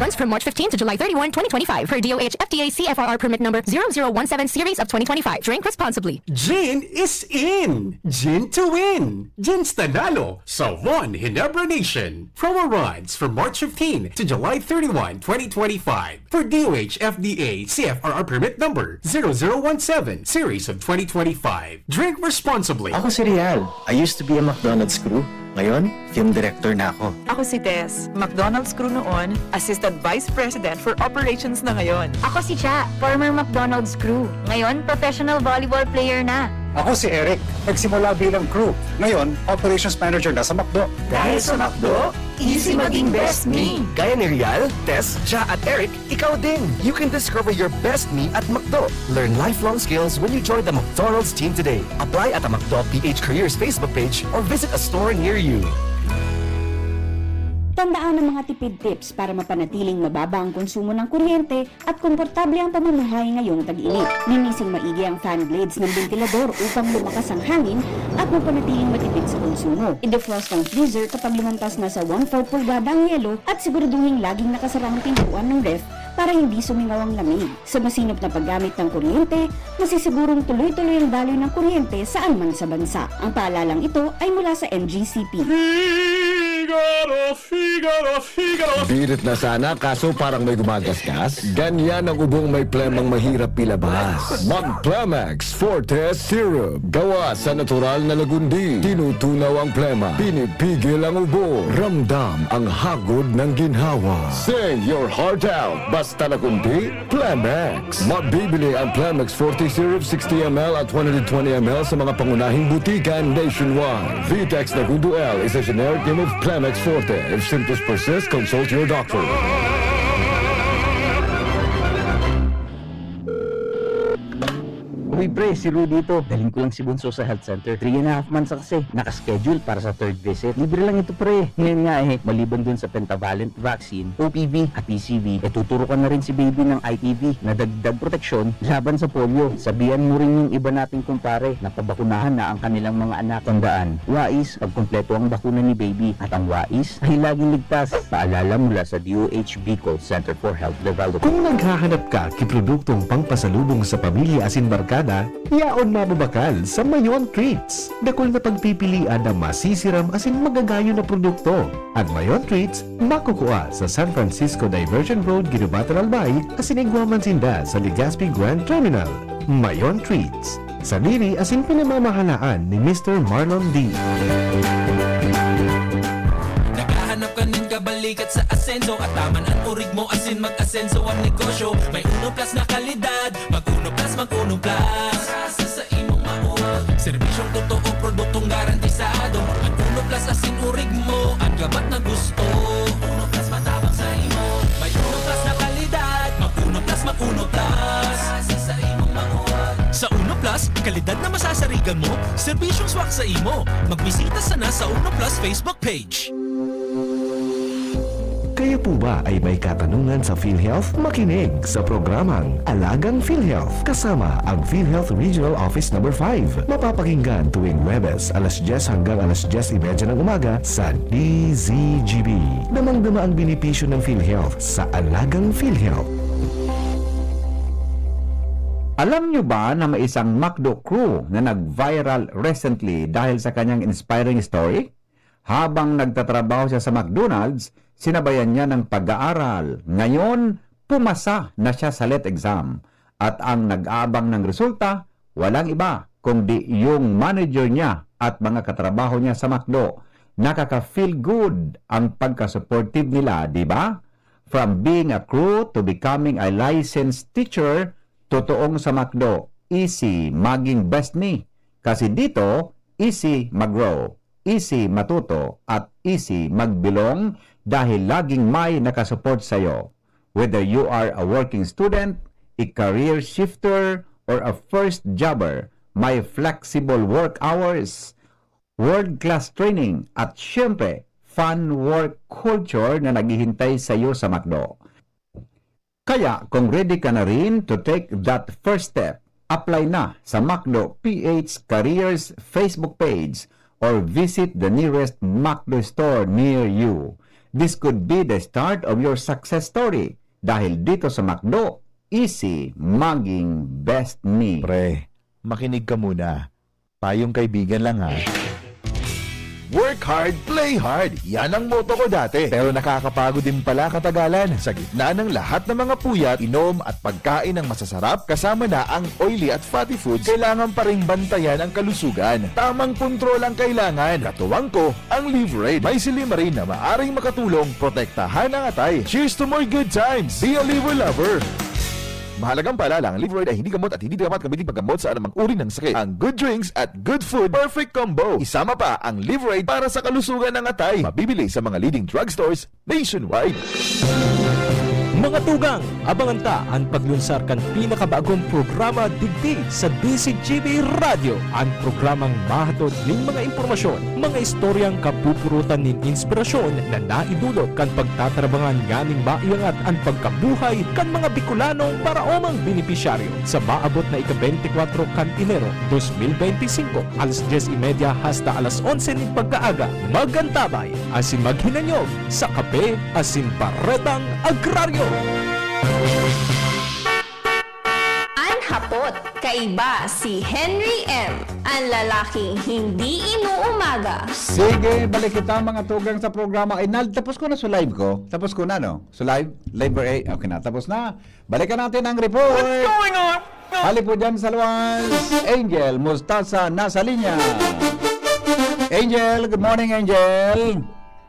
Runs from March fifteen to July thirty-one, twenty twenty-five, per D O H F T A C F R R permit number zero zero one seven series of twenty twenty-five. Drink responsibly. Gin is in! Gin to win! Gin Stanalo sa One Ginebra Nation. Promo runs from March fifteen to July thirty-one, twenty twenty-five. For D O H F D A C F R R permit number zero zero one seven series of twenty twenty-five. Drink responsibly. Ako si Rial. I used to be a McDonald's crew. Ngayon, film director na ako. Ako si Tess, McDonald's crew noon, Assistant Vice President for Operations na ngayon. Ako si Cha, former McDonald's crew. Ngayon, professional volleyball player na. Ako si Eric. Nagsimula bilang crew. Ngayon, operations manager na sa McDo. Dahil sa McDo, easy maging best me. Gaya ni Rial, Tess, Cha at Eric, ikaw din! You can discover your best me at McDo. Learn lifelong skills when you join the McDonald's team today. Apply at a McDo P H Careers Facebook page or visit a store near you. Tandaan ang mga tipid tips para mapanatiling mababa ang konsumo ng kuryente at komportable ang pamumuhay ngayong tag-init. Linising maigi ang fan blades ng bentilador upang lumakas ang hangin at mapanatiling matipid sa konsumo. I-defrost ang freezer kapag lumampas na sa one-fourth pulgada ang yelo at siguraduhing laging nakasara ang pintuan ng ref para hindi sumingaw ang lamig. Sa masinop na paggamit ng kuryente, masisigurong tuloy-tuloy ang daloy ng kuryente saan man sa bansa. Ang paalalang ito ay mula sa N G C P. Figaro, Figaro, Figaro. Birit na sana, kaso parang may gumagasgas. Ganyan ang ubong may plemang mahirap ilabas. Mag Plemex Forte Syrup. Gawa sa natural na lagundi. Tinutunaw ang plema. Pinipigil ang ubo. Ramdam ang hagod ng ginhawa. Sing your heart out. Basta lagundi, Plemex. Mabibili ang Plemex Forte Syrup sixty M L at one hundred twenty M L sa mga pangunahing butika nationwide. Vitex Nagundo L is a generic name of Plemex Forte. If symptoms persist, consult your doctor. Uy pre, si Rudy ito. Daling ko lang si Bunso sa health center. Three and a half months na kasi. Nakaschedule para sa third visit. Libre lang ito pre. Ngayon nga eh, maliban dun sa pentavalent vaccine, O P V at P C V, eh tuturukan na rin si baby ng I P V na dagdag proteksyon laban sa polio. Sabihan mo rin yung iba nating kumpare na pabakunahan na ang kanilang mga anak. Tandaan, wais pag kumpleto ang bakuna ni baby at ang wais ay laging ligtas. Paalala mula sa D O H Bicol Center for Health Development. Kung naghahanap ka ki produktong pangpasalubong sa pamilya asin barkada, yaon mababakal sa Mayon Treats. Dakul na pagpipilian na masisiram asin magagayon na produkto. An Mayon Treats makukua sa San Francisco Diversion Road, Guinobatan, Albay, asin igwa man sinda sa Legazpi Grand Terminal. Mayon Treats, sadiri asin pinamamahalaan ni Mister Marlon D. Naghahanap ka nin kabalikat sa asenso, ataman an urig mo asin mag-asenso an negosyo. May Uno Plus na kalidad, mag Uno Plus, mag Uno Plus. Sa imong mauwag, serbisyong totoo, produktong garantisado. An Uno Plus asin urig mo, an gabat na gusto. Uno Plus matabang sa imo. May Uno Plus na kalidad, mag Uno Plus, mag Uno Plus. Sa imong mauwag. Sa Uno Plus, kalidad na masasarigan mo, serbisyong swak sa imo. Magbisita sana sa Uno Plus Facebook page. Kayo po ba ay may katanungan sa PhilHealth? Makinig sa programang Alagang PhilHealth kasama ang PhilHealth Regional Office Number five. Mapapakinggan tuwing Huwebes, alas dyes hanggang alas dyes y media ng umaga sa D Z G B. Damang-dama ang benepisyo ng PhilHealth sa Alagang PhilHealth. Alam nyo ba na may isang McDo crew na nag-viral recently dahil sa kanyang inspiring story? Habang nagtatrabaho siya sa McDonald's, sinabayan niya ng pag-aaral. Ngayon, pumasa na siya sa let exam. At ang nag-aabang ng resulta, walang iba kundi yung manager niya at mga katrabaho niya sa McDo. Nakaka-feel good ang pagka-supportive nila, di ba? From being a crew to becoming a licensed teacher, totoong sa McDo, easy maging best me. Kasi dito, easy mag-grow, easy matuto, at easy mag-belong dahil laging may nakasupport sa'yo. Whether you are a working student, a career shifter, or a first jobber, may flexible work hours, world-class training, at syempre, fun work culture na naghihintay sa'yo sa McDo. Kaya kung ready ka na rin to take that first step, apply na sa McDo P H Careers Facebook page or visit the nearest McDo store near you. This could be the start of your success story dahil dito sa McDo, easy maging best me. Pre, makinig ka muna. Payong kaibigan lang, ha. Work hard, play hard. Yan ang motto ko dati. Pero nakakapagod din pala katagalan. Sa gitna ng lahat ng mga puyat, inom at pagkain ng masasarap, kasama na ang oily at fatty foods, kailangan pa ring bantayan ang kalusugan. Tamang kontrol ang kailangan. Katuwang ko, ang Livraid. May silymarin na maaring makatulong protektahan ang atay. Cheers to more good times! Be a Liver Lover! Mahalagang paalala, ang Livraid ay hindi gamot at hindi dapat gamitin paggamot sa anumang uri ng sakit. Ang good drinks at good food, perfect combo. Isama pa ang Livraid para sa kalusugan ng atay. Mabibili sa mga leading drugstores nationwide. Mga tugang, abangan ta an paglunsar kan pinakabagong programa digdi sa D Z G B Radyo, an programang mahatod nin mga impormasyon, mga istoryang kapupurutan nin inspirasyon na naidulot kan pagtatrabangan nganing maiangat an pagkabuhay kan mga Bicolanong paraomang benepisyaryo. Sa maabot na ika-beintikwatro kan Enero dos mil beintisinko, alas dyes y media hasta alas onse nin pagkaaga, mag-antabay asin maghinanyog sa Kape asin Baretang Agraryo. An hapot, kaiba si Henry M, an lalaking hindi inuumaga. Sige, balik kita, mga tugang, sa programa. Ay, nal-, tapos ko na sa live ko. Tapos ko na, no? Sa live, live ba, eh? Okay na, tapos na. Balikan natin ang report. What's going on? Hali po dyan sa luwas, Angel Mustasa nasa linya. Angel, good morning, Angel.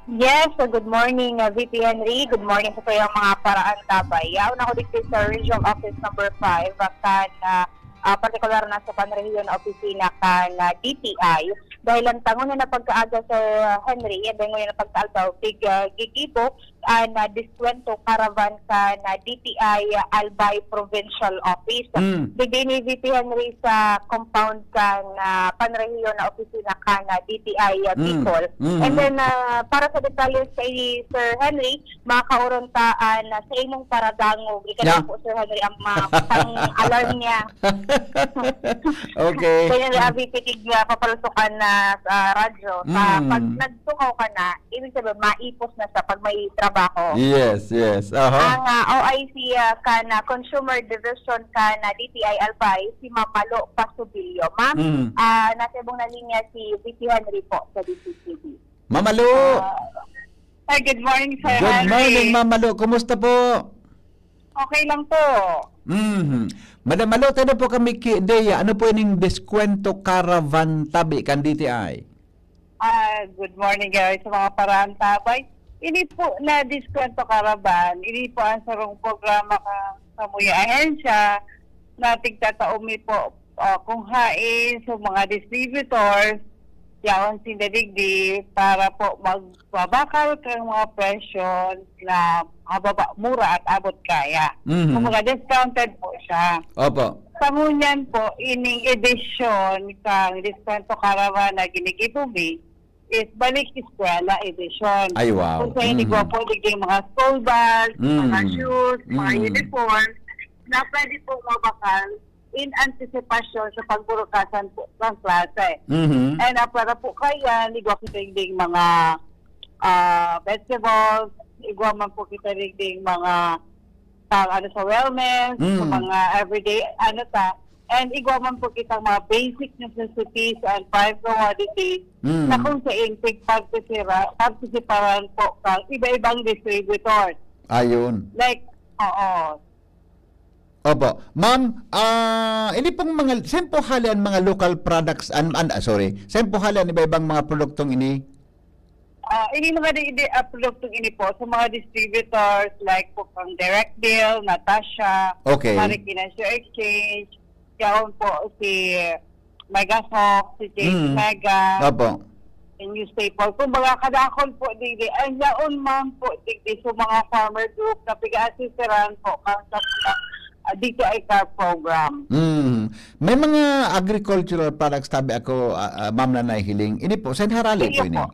Yes, so good morning, uh, V P Henry. Good morning sa tuyang mga paraantabay. Yaon ako dito sa Regional Office Number five, uh, kan, uh, uh, partikular na sa panrehiyon na opisina kan, uh, D T I. Dahil ang tangon na pagkaaga sa, uh, Henry, ang tangon na pagkaaga, big, uh, gigibo, an, ah, Diskwento Caravan kan, ah, D T I, ah, Albay Provincial Office. Mm. Digdi ni V P Henry sa compound kan, ah, panrehiyon na opisina kan, ah, D T I, ah, Mm. Bicol. Mm. And then, ah, para sa detalye kay Sir Henry, makakaoron ta an, ah, sa imong paradangog. Ika Yeah. na po, Sir Henry, ang, ah, pang-alarm niya. Okay. Kaya nga, V P, tig, ah, papalusukan na sa radyo. Sa Mm. pag nagtukaw ka na, ibig sabihin, maipos na siya pag may trabaho. Yes, yes. Aha. Ang, ah, O I C, ah, kan, ah, Consumer Division kan, ah, D T I Albay, si Ma'am Malo Pasubilio. Ma'am, Mm. ah, nasa ibong na linya si V P Henry po sa D C T V. Ma'am Malo! Ah, ay, good morning, Sir Good Henry. morning, Ma'am Malo. Kumusta po? Okay lang po. Mhm. Madam Malo, tayo po kami ki ideya. Ano po ining Diskwento Caravan tabi kan D T I? Ah, good morning, guys, sa mga paraantabay. Ini po na Diskwento Caravan, ini po ang sarong programa ka, sa Muya Ahensya na tigtatao mi po, ah, kung hain sa mga distributors, yaon sinda digdi para po magbabakal kang mga presyo na mababa, mura at abot kaya. Mhm. Kumbaga, discounted po siya. Opo. Sa ngunyan po, ining edisyon kang Diskwento Caravan na ginigibo mi is Balik Eskwela Edition. Ay, wow. Kung sa hindi Mhm. po, digdi mga school bags, mga Mhm. shoes, mga Mhm. uniforms, na pwede po mabakal in anticipation sa pagburukasan po ng klase. Mhm. And, ah, para po kaya, igwa kita ding mga, ah, vegetables, igwa man po kita ding mga, ah, ano, sa wellness, sa Mhm. mga everyday, ano ta, and igwa man po kitang mga basic necessities and prime commodities Mhm. na kung saan tig partisira-, partisiparan po kang iba-ibang distributor. Ayun. Like, oo. Opo. Ma'am, ah, ini pong mga, saan po hali an mga local products, an, an, ah, sorry, saan po hali an iba-ibang mga produktong ini? Ah, ini mga di, di, ah, produktong ini po sa mga distributors like po kang Direct Deal, Natasha, Okay. Marikina Shoe Exchange, yaon po si Mega Soft, si James Mm. Mega, Opo. yung newspaper. Kumbaga, kadakol po, digdi. Ang yaon man po, digdi, sa mga farmer group na piga-assisteran po, kang sa ah, D T I CARP program. Mm. May mga agricultural products tabi ako, ah, ah, ma'am, na nahihiling. Ini po, saan harali Iyo po ini? po.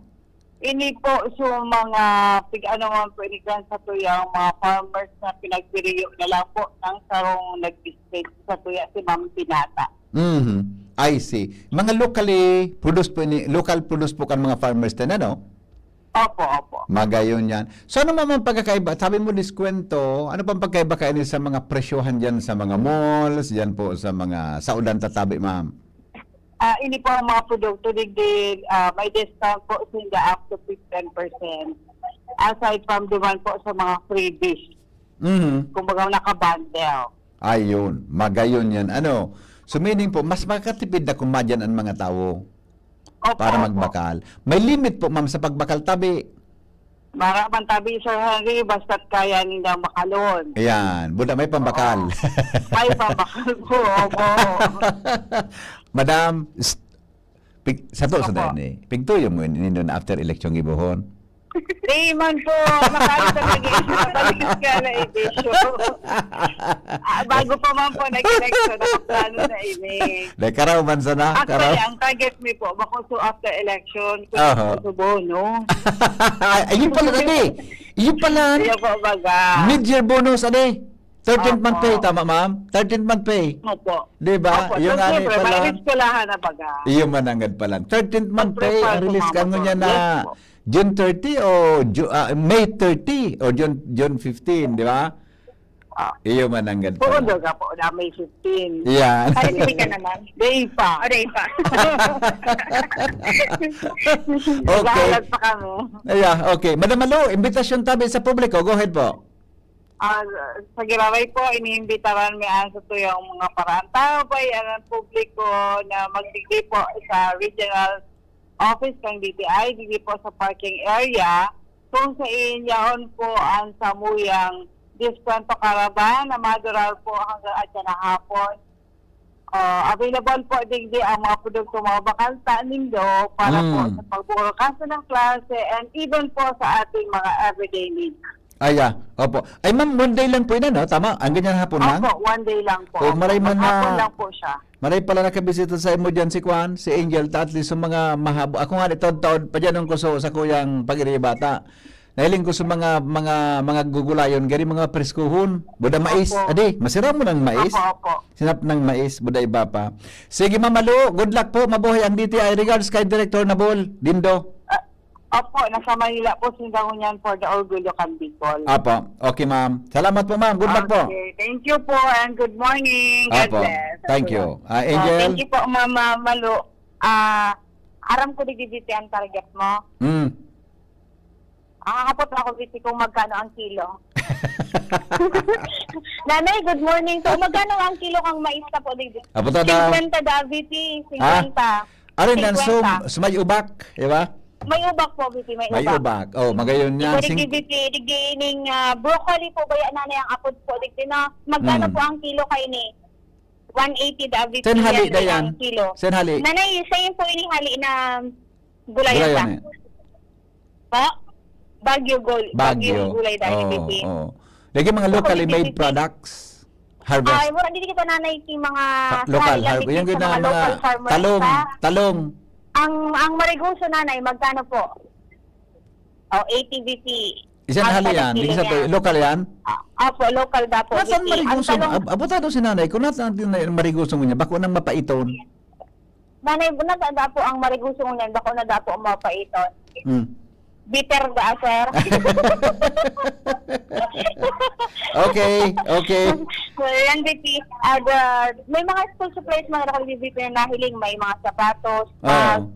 Ini po, so, mga pig-ano man po, ini kan sa tuya, ang mga farmers na pinagpiriyo na lang po ng sarong nag-display sa tuya, si Ma'am Pinata. Mhm. I see. Mga locally produced po ini, local produced po kan mga farmers din, ano? Opo, opo. Magayon yan. So, ano man ang pagkakaiba? Sabi mo, diskwento. Ano pang pagkaiba kaini sa mga presyohan dyan sa mga malls, dyan po sa mga saodan tatabi, ma'am? Ah, ini po ang mga produkto, digdi, ah, may discount po sinda up to fifteen percent. Aside from the one po sa mga freebies. Mhm. Kumbaga, naka-bundle. Ayun, magayon yan. Ano? So, meaning po, mas makakatipid na kumadyan ang mga tawo Opo, para opo. magbakal. May limit po, ma'am, sa pagbakal tabi. Mara man tabi, Sir Henry, basta't kaya nindang bakalon. Ayan, buda may pambakal. Oo. May pambakal po, opo. Madam, pst, pig-, sa to, sa Opo. daan eh. Pigtuyo mo yun, nindon after election gibohon. Di man po, makano sa nag-i-issue na balik ka na edisyon. Ah, bago pa man po nag-election, nakaplano na ini. Dahil karaw man sana, Actually, karaw. ang target mi po, bako so after election, Aha. gusto ko bono. Ayun pala, dali. Yun pala. Iyo po, baga. Mid-year bonus, ade. Thirteenth month Opo. pay, tama, ma'am? Thirteenth month pay. Opo. Di ba? Opo. Yung So, ani siyempre, pala. may eskwelahan na, baga. Iyo mananggad pala. Thirteenth month pay, Mag-prepare ang po, release mama, ka ngunyan po. na Yes, po. June thirty o Ju-, ah, May thirty o June, June fifteen, di ba? Ah. Iyo mananggad Puro pala. daga po na May fifteen. Yan. Ay, hindi ka naman. Day pa. O, day pa. Okay. Naghahalag pa kami. Ayan, okay. Madam Malu, imbitasyon tabi sa publiko. Go ahead po. Ah, sa Giraray po, iniimbitaran mi an satuyang mga paraantabay, an publiko na magdigdi po sa regional office kan D T I, digdi po sa parking area, kung sain yaon po an samuyang diskwento caravan na madurar po hanggang adya na hapon. Ah, available po digdi ang mga produkto, mga bakal ta nindo para po Mm. sa pagburokaso ng klase and even po sa ating mga everyday needs. Ay, ah, opo. Ay, ma'am, one day lang po yun, ano? Tama? Ang ganyan hapon lang? Opo, one day lang po. O, maray man Maghapon na, lang po siya. maray pala nakabisita sa imo dyan si Kwan, si Angel, ta at least sa mga mahabo. Ako nga, taod-taod pa dyan ang kuso sa kuyang pag-iribata. Nahiling ko sa mga, mga, mga gugulayon, gari mga preskuhon. Buda mais, Opo. adi, masira mo ng mais. Opo, opo. Sinap ng mais, buda iba pa. Sige, Ma'am Malu, good luck po. Mabuhay ang D T I. Regards kay Director Nabol Dindo. Ah, opo, nasa Manila po, sinda ngunyan for the Orgulyo kan Bicol. Opo. Okay, ma'am. Salamat po, ma'am. Good luck po. Okay, thank you po and good morning. God Opo. bless. Thank you. Ah, Oh, Angel? thank you po, Mama Malu. Ah, aram ko digdi ang target mo. Mm. Ang hapot ako, Viti, kung magkano ang kilo. Nanay, good morning. So, magkano ang kilo kang mais na po, David? Apo ta daw. Singkwenta da, Viti. Ah? Singkwenta. Arin yan, so, Singkwenta. so may ubak, di ba? May ubak po, Viti, may May ubak. ubak. Oh, magayon yan. Ikaw, Sing- digdi, Viti, digdi ining, ah, broccoli po, baya, Nanay, ang apod po, digdi na. Magkano Hmm. po ang kilo kaini? One eighty da, Viti, Saan hali yan, da yan? ang kilo. Saan hali? Nanay, sa iyo po inihali na gulayan Gulayan ta? eh. Po? Baguio gul-, Baguio Baguio. gulay dahil Oo, Viti. oo. Lagi mga Ako, locally Viti, made Viti. products. Harvest. Ay, wala, hindi kita nanay si mga Ha, local sari lang, harvest. Viti, Yung sa gina-, mga mga local farmers talong, pa. talong. Ang, ang marigoso, Nanay, magkano po? O, eighty Viti. Isan Ang hali yan? Di sa kilo niya. Local yan? Ah, opo, local da po, Nasaan Viti. Ang marigoso? talong Ab-, abotado si nanay. Kung nasaan din na marigoso niya, bako nang mapaiton. Nanay, nasa da po ang marigoso niyan, bako na da po ang mapaiton. Hmm. Bitter da, sir. Okay, okay. So, yan, Viti. Ah, the, may mga school supplies, mga nakalibitin na nahiling. May mga sapatos, Oo. bag.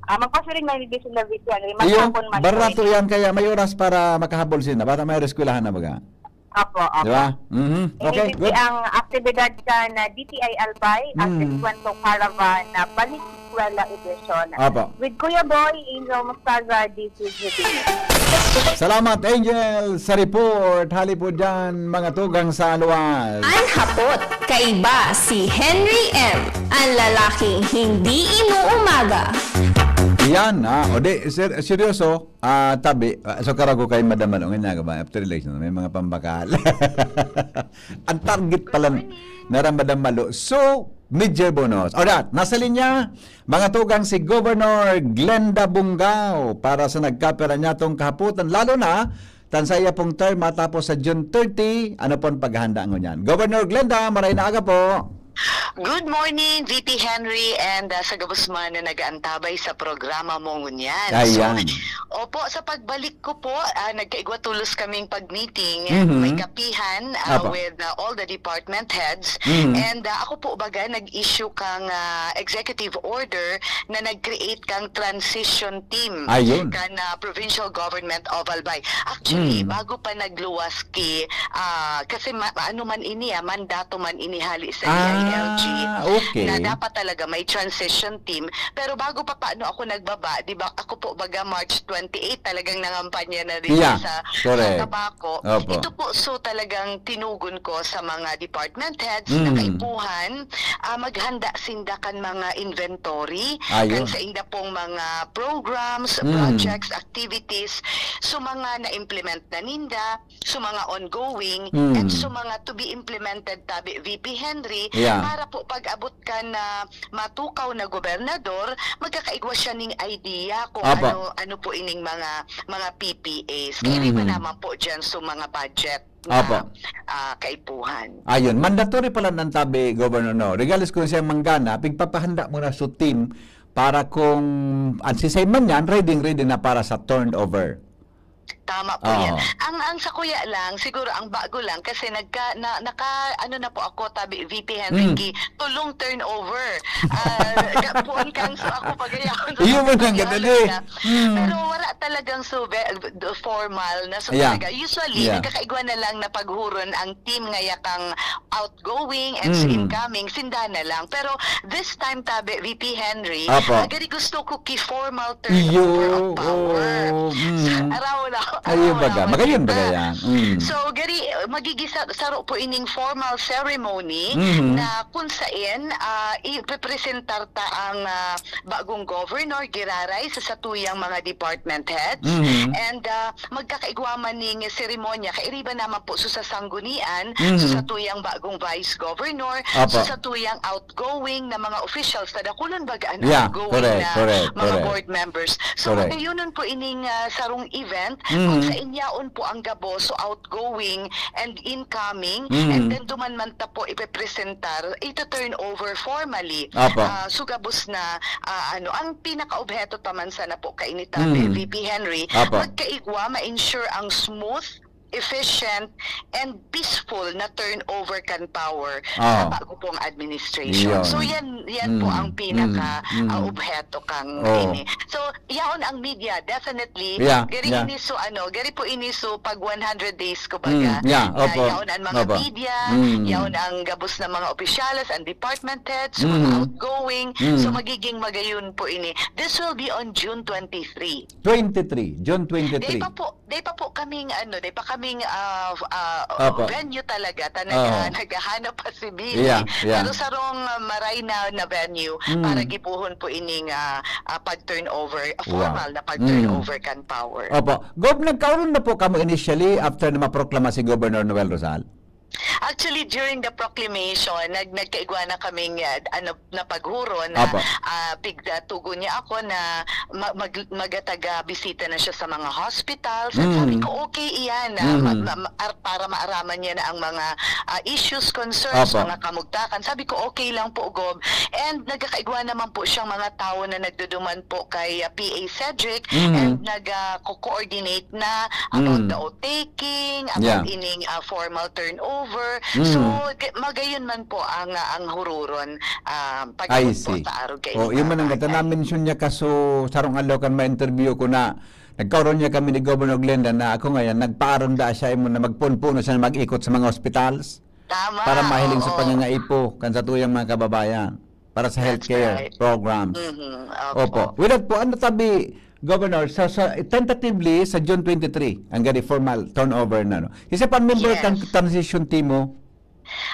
Ah, magpasiring na hindi sila, Viti. Ano, Iyo, maghapon man po barato ini. yan, kaya may oras para makahabol sila. Bata may eskwelahan na baga. Opo, opo. Di ba? Mhm. Ini, Okay, Viti, good. ang aktibidad kan D T I Albay, ang Mm. Siskwento Caravan na Balik Eskwela Edisyon. Opo. With Kuya Boy, Angel Moscaza, D C G B. Salamat, Angel, sa report. Hali po dyan, mga tugang sa luwas. An hapot, kaiba si Henry M, ang lalaking hindi inuumaga. Yan, ah. O di, ser-, seryoso, ah, tabi, ah, so karago kay Madam Malo, ngayon nga ba, after election, may mga pambakal. Ang target pala nara Madam Malo. So, major bonus. Alright, nasa linya, mga tugang, si Governor Glenda Bungao para sa nagkapira niya tong kahapotan, lalo na tan sa iya pong term matapos sa June thirty, ano pon paghahanda ngunyan? Governor Glenda, maray na aga po. Good morning, V P Henry, and, ah, sa gabos man na nag-aantabay sa programa mo ngunyan. So, Ayan. opo, sa pagbalik ko po, ah, nagkaigwa tolos kaming pag-meeting, Mhm. may kapihan, ah, Apo. with, ah, all the department heads. Mhm. And, ah, ako po baga nag-issue kang, ah, executive order na nag-create kang transition team Ayun. kan, ah, Provincial Government of Albay. Actually, Mm. bago pa nagluwas ki, ah, kasi ma-, ano man ini, ah, mandato man ini hali sa Ah, D I L G, okay. na dapat talaga may transition team. Pero bago pa paano ako nagbaba, di ba, ako po baga March twenty-eight, talagang nangampanya na rin Yeah, sa, sa correct. tabako. Opo. Ito po, so talagang tinugon ko sa mga department heads na Mm. kaipuhan, ah, maghanda sinda kan mga inventory, Ayun. kan sa inda pong mga programs, Mm. projects, activities, so mga na-implement na ninda, so mga ongoing, Mm. and so mga to be implemented tabi, V P Henry, Yeah. para po pag-abot kan, ah, matukaw na gobernador, magkakaigwa siya ning idea kung Apo. ano, ano po ining mga, mga P P As. Kaya di ba Mhm. naman po dyan so mga budget na, Apo. ah, kaipuhan. Ayun, mandatory pala ng tabi, Governor, no? Regardless kung siya manggana, pigpapahanda mo na sa team para kung ansisay man yan, ready, ready na para sa turnover. Tama po Oo. yan. Ang, ang sa kuya lang, siguro ang bago lang, kasi nagka, na, naka, ano na po ako, tabi, V P Henry Mm. Ki, tulong turnover. Ah, ga-, puon kang so ako pagayahon sa Iyo man ang pagkakilala kadali. na. Mm. Pero wala talagang so, ve-, formal na so Yeah. talaga. Usually, Yeah. nagkakaigwa na lang na paghuron ang team ngaya kang outgoing and sa Mm. incoming, sinda na lang. Pero this time, tabi, V P Henry, Apo. ah, gari gusto ko ki formal turnover Iyo, of power. oo, mm. Sa araw na, Ayo araw baga, na magayon magkita. baga yan. Mm. So, gari, magigisa-, saro po ining formal ceremony Mhm. na kung sain, ah, ipipresentar ta ang, ah, bagong governor giraray sa satuyang mga department heads. Mhm. And, ah, magkakaigwa man ning seremonya, kairiba naman po so sa sanggunian, Mhm. so satuyang bagong vice governor, Apo. so satuyang outgoing na mga officials, tadakulon baga an Yeah, outgoing correct, na correct, mga correct. board members. So, Correct. magayunon po ining, ah, sarong event, Mhm. kung sa inyaon po ang gabos, so outgoing and incoming, Mhm. and then duman man ta po ipepresentar, ito turn over formally. Apo. Ah, so gabos na, ah, ano, ang pinakaobheto ta man sana po kainitabi, Mm. V P Henry, Apo. magkaigwa, ma-ensure ang smooth, efficient, and peaceful na turnover kan power sa Ah. bago pong administration. Yun. So, yan, yan po Mm, ang pinaka, mm, mm. ah, obheto kang Oo. ini. So, yaon ang media, definitely. Yeah, Gari yeah. ini so, ano, gari po ini so pag one hundred days, kumbaga. Mm, yeah, Na opo. yaon ang mga Opo. media, Mm. yaon ang gabos na mga opisyales, ang department heads, so mga Mm. outgoing. Mm. So, magiging magayon po ini. This will be on June twenty-three. Twenty-three, June twenty-three. Day pa po, day pa po kaming, ano, day pa kaming, ah, ah, Opo. venue talaga. Ta nag-, Oo. ah, naghahanap pa si Billy. Yeah, yeah. Pero sarong, ah, maray na, na venue Mm. para gibohon po ining, ah, ah, pag-turnover, ah, Wow. formal na pag-turnover Mm. kan power. Opo. Gob, nagkaoron na po kamo initially after na maproklama si Governor Noel Rosal? Actually, during the proclamation, nag-, nagkaigwa na kaming, ah, ano, na paghuron na, Apo. ah, pig-, ah, tugon niya ako na ma-, mag-, magataga bisita na siya sa mga hospitals. At sabi Mm. ko, "Okay iyan, ah, ma-, Mhm. ma-, ma-, ar-, para maaraman niya na ang mga, ah, issues, concerns, Apo. mga kamugtakan." Sabi ko, "Okay lang po, Gob." And nagkakaigwa naman po siyang mga tao na nagduduman po kay, ah, P A Cedric Mm. and nag, ah, co-coordinate na about Mm. the oath-taking, about Yeah. ining, ah, formal turnover. Mm. So, g-, magayon man po ang, ah, ang hururon, ah, I pag-abot po see. sa arog kaini Oh, yun man ang mga ganda. bagay. Na-mention niya kaso sarong aldaw kan ma-interview ko na nagkaroon niya kami ni Governor Glenda na ako ngayon, nagpaaron da siya imo na magpunpuno siya na mag-ikot sa mga hospitals Tama, para mahiling sa oo. pangangaipo kan satuyang mga kababayan. Para sa That's healthcare right. programs. Mhm, Opo. opo. With that po, ano tabi, Governor, sa, sa, tentatively, sa June twenty-three, ang gani formal turnover na, no? Isa pa member Yes. kang transition team mo?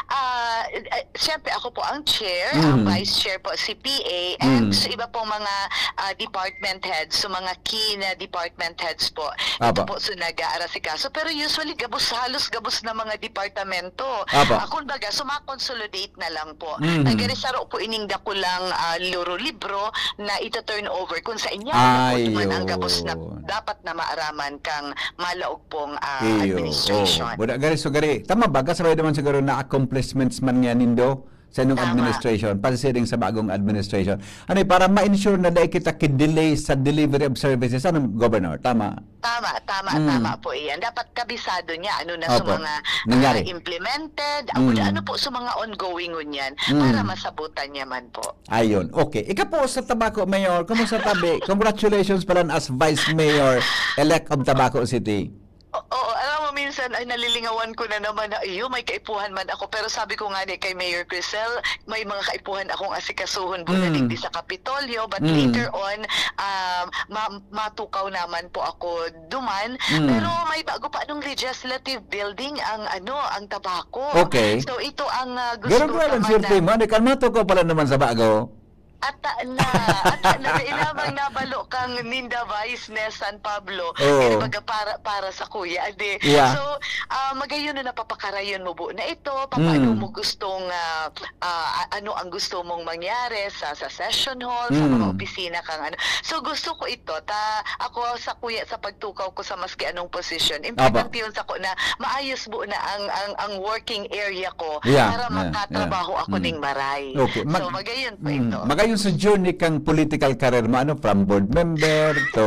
Ah, Eh, eh, siyempre ako po ang chair, ang Mm. vice chair po si P A, and Mm. sa iba pong mga, ah, department heads, so mga key na department heads po, ito Apo. po so nag-aarasikaso. Pero usually gabos, halos gabos na mga departamento. Apo. Ah, kumbaga, sumakonsolidate na lang po. Mhm. Nagari saro po ining dakulang, ah, luro-libro na ito-turn over kung sa inyo na po Ay, naman ang gabos na yun. dapat na maaraman kang malaog pong, ah, Iyo, administration. Oo. Buda gari, so gari, tama ba? Kasabay naman siguro na accomplishments man niya nindo sa inyong Tama. administration, pagsiring sa bagong administration. Ano eh, para ma-ensure na dai kita ki-delay sa delivery of services, ano, Governor? Tama? Tama, tama, Mm. tama po iyan. Dapat kabisado niya ano na sa Opo. mga, Nangyari. ah, implemented, ako na Mm. ano po sa mga ongoing ngunyan Mm. para masabutan niya man po. Ayun. Okay. Ika po sa Tabaco, Mayor, kumusta tabi? Congratulations pala as Vice Mayor-elect of Tabaco City. O-, oo, alam mo, minsan ay nalilingawan ko na naman na, "Iyo, may kaipuhan man ako." Pero sabi ko nga ni kay Mayor Crisel, "May mga kaipuhan akong asikasuhon po na Mm. digdi sa Kapitolyo." But Mm. later on, um, ma-, matukaw naman po ako duman. Mm. Pero may bago pa anong legislative building ang, ano, ang Tabaco. Okay. So, ito ang, ah, gusto Ganun ko lang, naman swerte na mo. Ano, kalmado ko pala naman sa bago. Ata na, ata na, dai lamang nabalo kang ninda Vice ne San Pablo. Oo. Kaya baga para, para sa kuya, adi. Yeah. So, ah, magayon na napapakarayon mo buo na ito, papaano Mm. mo gustong, ah, ah, a-, ano ang gusto mong mangyari sa, sa session hall, sa mga Mm. opisina kang ano. So, gusto ko ito, ta, ako sa kuya, sa pagtukaw ko sa maski anong posisyon, Apo. importante yun sa ko na maayos buo na ang, ang, ang working area ko Yeah, para yeah, makatrabaho yeah. ako Mm. ning maray. Okay. So, Mag-, magayon po mm, ito. magayon sa journey kang political career mo, ano, from board member to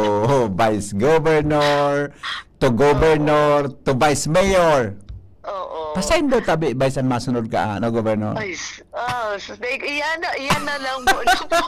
vice governor, to governor, to vice mayor. Oo. Pasaindo tabi, vice, an masunod ka, ano, governor? Ay, s-, ah, s-, like, iyan na, iyan na lang muna po.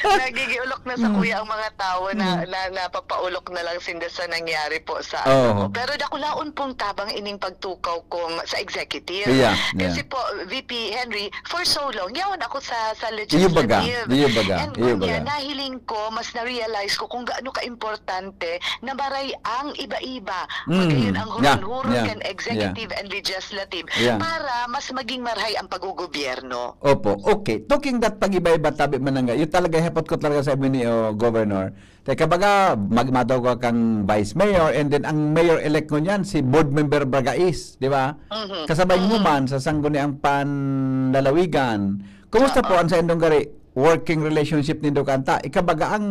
Nagigiulok na sa Mm. kuya ang mga tao na, Mm. na napapaulok na lang sinda sa nangyari po sa ano Oo. ko. Pero dakulaon pong tabang ining pagtukaw kong sa executive. Yeah, yeah. Kasi po, V P Henry, for so long, yaon ako sa, sa Iyo baga, legislative. iyo baga, And iyo ngunyan, baga. nahiling ko, mas na-realize ko kung gaano ka-importante na maray ang iba-iba. Mm, Magayon ang yeah, hurul-hurul yeah, kan yeah. executive and legislative Yeah. para mas maging marhay ang paggogobyerno. Opo, okay. Talking that pag-iba-iba tabi man nga, yun talaga, hepot ko talaga sa imo ni, oh, Governor. Teka, baga, magmataw ka kang vice mayor, and then ang mayor-elect ngunyan, si board member Bragais, di ba? Mhm. Kasabay mo Mhm. man sa sangguniang panlalawigan. Kumusta po Oo. ang sa indong gari? Working relationship nindo kanta? Ika baga ang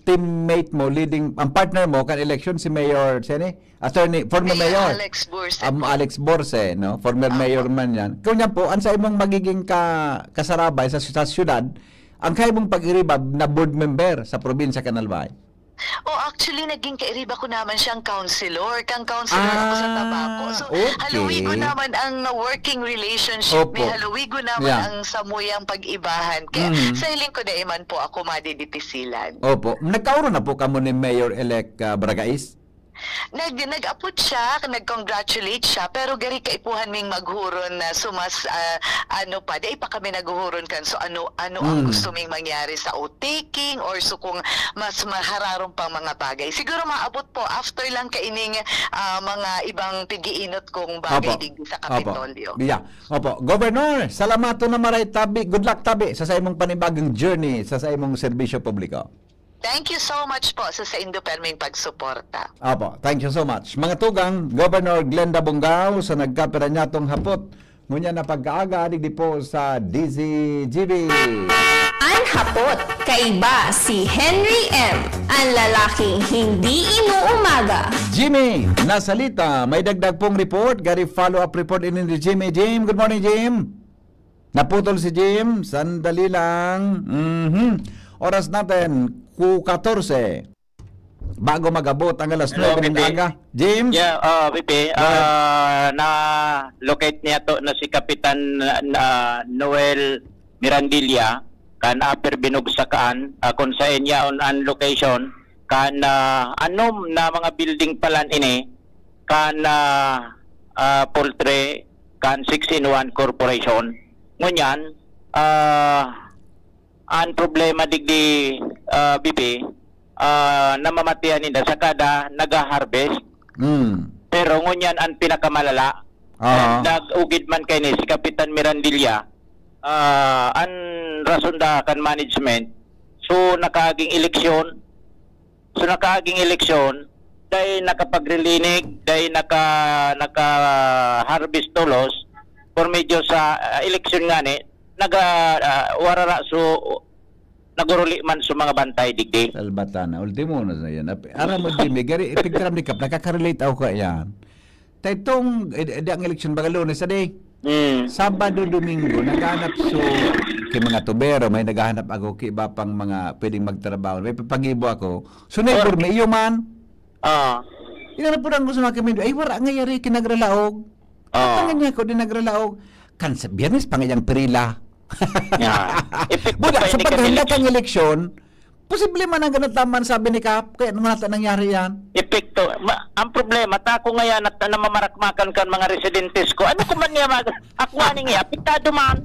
teammate mo, leading, ang partner mo kan eleksyon, si Mayor, sini? Attorney, former Mayor mayor. Alex Burse Am, po. Alex Burse, no? Former Opo. mayor man yan. Kung yan po, ang sa imong magiging ka-, kasarabay sa, sa syudad, ang kaya mong pag-iriba na board member sa probinsya kan Albay? Oh, actually, naging kairiba ko naman siyang councilor. Kang councilor ako sa Ah, Tabaco. So, okay. haluwigo naman ang working relationship Opo. ni haluwigo naman Yeah. ang samuyang pag-ibahan. Kaya Mm. sa hiling ko, dai man po ako madidipisilan. Opo. Nagkauro na po kamo ni Mayor-elect, ah, Bragais? Nag-, nag-apod siya, nag-congratulate siya, pero gari kaipuhan ming maghuron na sumas-, ah, ano pa, dai pa kami naghuhuron kan. So, ano, ano ang Mm. gusto ming mangyari sa oath-taking or so kung mas mahararom pang mga bagay. Siguro maabot po after lang kaining, ah, mga ibang pig-iinot kong bagay Opo. digdi sa Opo. Kapitolyo. Yeah. Opo. Governor, salamaton na maray tabi. Good luck tabi sa, sa imong panibagong journey, sa, sa imong serbisyo publiko. Thank you so much po sa saindo perming pagsuporta. Opo, thank you so much. Mga tugang, Governor Glenda Bongao sa nagkapira niyatong hapot. Ngunyan na pagkaaga, digdi po sa D Z G B. An hapot, kaiba si Henry M, an lalaking hindi inuumaga. Jimmy, nasalita. May dagdag pong report. Gari follow-up report ini ni Jimmy. Jim, good morning, Jim. Naputol si Jim. Sandali lang. Mhm. Oras natin, ku-, katorse. Bago mag-abot ang alas Hello, nuebe ng Pipi. aga. Jim? Yeah, ah, Pipi, Go ahead. ah, na-locate niya to na si Kapitan, ah, Noel Mirandilla, kan Upper Binugsakaan, ah, kung saan yaon ang location, kan, ah, anom na mga building palan ini, kan, ah, ah, poultry, kan six-in-one Corporation. Ngunyan, ah, ang problema digdi, ah, Bibi, ah, namamatian ninda sa kada naga-harvest. Mm. Pero ngunyan ang pinakamalala, Aha. Nag-ugid man kaini si Kapitan Mirandilla, ah, an rason da kan management, so nakaaging eleksyon, so nakaaging eleksyon, dai nakapagrilinig, dai naka-, naka-harvest tolos, por medyo sa, ah, eleksyon ngani, naga-, ah, warara, so, naguruli man sa mga bantay digdi. Salbatana, ultimo na yan. Ap-, aram mo, Jimmy, gari, epekto ni Kap, nakaka-relate ako kaiyan. Ta itong, eh, di ang eleksyon, baga Lunes, adi? Mm. Sabado, Domingo, naghanap so, ki mga tubero, may naghahanap ako, ki iba pang mga pwedeng magtrabaho, may papagibo ako. So, neighbor, Oh. may iyo man. Ah. Inarapuran ko sa mga kamindo, "Ay, wara nga yari, kinagralaog." Ah. Tangan niya ako, di nagralaog. Kan sa Biyernes, pangayang perila. Yeah. Epekto Buda, pa sa ini kan paghanda eleksyon. Kang eleksyon, posible man ang ganataman, sabi ni Kap, kaya nung nata nangyari yan. Epekto. Ma-, ang problema, ta ako ngayon at namamarakmakan kan mga residentes ko. Ano ko man niya mag-, ako nga ning apektado man.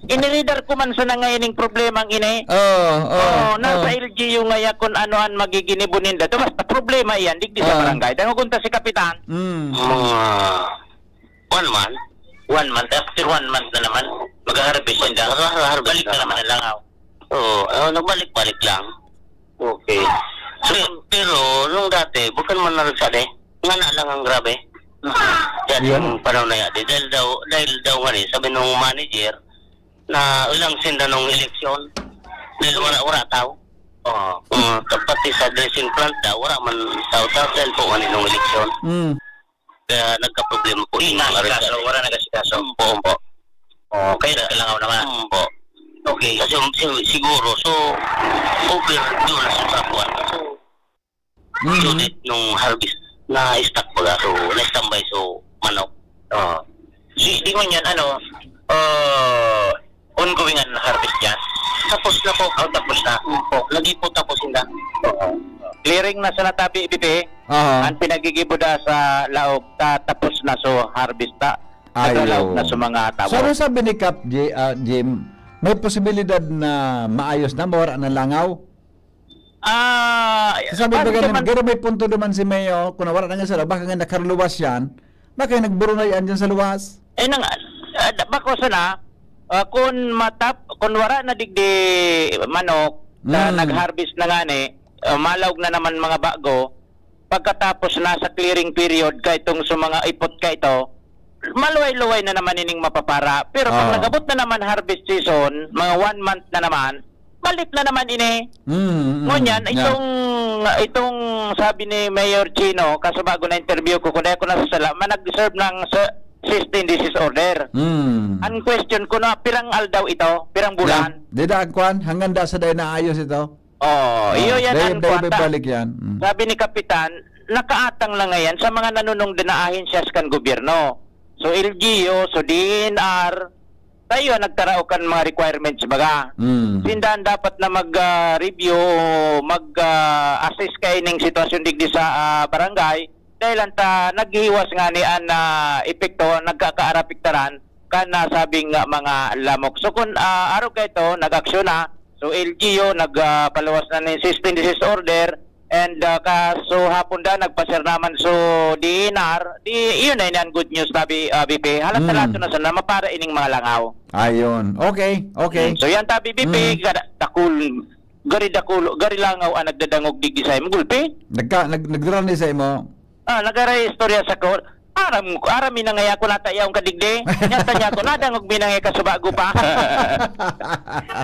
Iniridar ko man sa nangaining problema ang ini. Oo, oo, Oo, nasa oo. L G U ngaya kung ano ang magiging ibo ninda. Ito, basta problema iyan, digdi sa Oo. barangay. Dangogon ta si Kapitan. Mm. Mga one month? One month. After one month na naman, mag-harvest sila. Mag-harvest Balik na na naman naman. ang langaw. Oo, ah, nagbalik-balik lang. Okay. So, pero nung dati, bukan man na rin sa de, nga na lang ang grabe. Yan Yan. yung panahon na yan. Dahil daw, dahil daw nga rin, sabi nung manager, na ilang sinda nung eleksyon. Dahil wala, wala tao. Oo. Uh, pati sa dressing plant daw, wala man tao. Dahil po nga nung eleksyon. Mm. Kaya nagka-problema po yung Inasikaso, mga result. wala nag-asikaso. Opo, opo. Oh, kaya nagkalangaw naman. Opo. Okay. Kasi um, si-, siguro, so, overdue na sa kakuan. So, Mm. unit nung harvest na stock baga, so, na-standby, so, manok. Oo. Si, di mo niyan, ano, uh, ongoing ang harvest niya? Tapos na po. Oh, tapos na. Opo. Lagi po tapos na. Oo. Clearing na sa Natabi, B P. Aha. Ang pinagigibo da sa laog, ta-, tapos na so harvest ta. Ayo. Naglaog na sa mga tao. So, ano sabi ni Kap J-, ah, Jim? May posibilidad na maayos na, mawara ng langaw? Ah, Sabi ba basta ganun, man pero may punto naman si Mayor, kung nawara na nga sila, baka nga nakarluwas yan, baka yung nagburunay yan dyan sa luwas. Eh, nang, ah, da-, bako sana, ah, kun matap-, kun wara na digdi manok, na Mm. nag-harvest na ngani, ah, malaog na naman mga bago, pagkatapos nasa clearing period, ka itong sa mga ipot ka ito, maluway-luway na naman ining mapapara. Pero pag Oo. nagabot na naman harvest season, mga one month na naman, balik na naman ini. Mm, mm, Ngunyan, yeah. itong, itong sabi ni Mayor Chino, kaso bago na interview ko, kung di ako nasasala, manag-serve ng sa cease and desist order. Mm. Ang question ko na, pirang aldaw ito? Pirang bulan? Yeah. Di da ang kwan, hanggang da sa day naayos ito? Oh, Ah, iyo yan dahil, ang dahil kwan ta. Balik yan. Mm. Sabi ni Kapitan, nakaatang lang ngayon sa mga nanunong din na ahensyas kan gobyerno. So, L G U, so D N R, tayo ang nagtaraok kan mga requirements, baga. Mm. Sinda ang dapat na mag, ah, review, mag, ah, assess kaining sitwasyon digdi sa, ah, barangay. Dahil ang ta-, naghihiwas nga ni an, ah, epekto, nagkakaarapektaran, kan nasabing, ah, mga lamok. So, kung, ah, arog ka ito, nag-aksyon na. So, L G U, nag, ah, paluwas na nin cease and desist order. And, ah, kaso hapon da, nagpasir naman so D N R. Di, iyon na, yan ang good news, tabi, ah, B P. Halat Mm. talaga na sana, mapara ining mga langaw. Ayun. Okay, okay. Mm. So, yan, tabi, B P, Mm. gada-, dakul, gari dakulo, gari langaw ang nagdadangog digdi sa imo gulpi. Nagka-, nag-, nagdara ni sa imo? Ah, nagaray istorya sa ko. Aram, aram mi na ngaya ko nata yaong kadigdi. Nyata niya ko, nadangog mi na ngaya kasubago pa.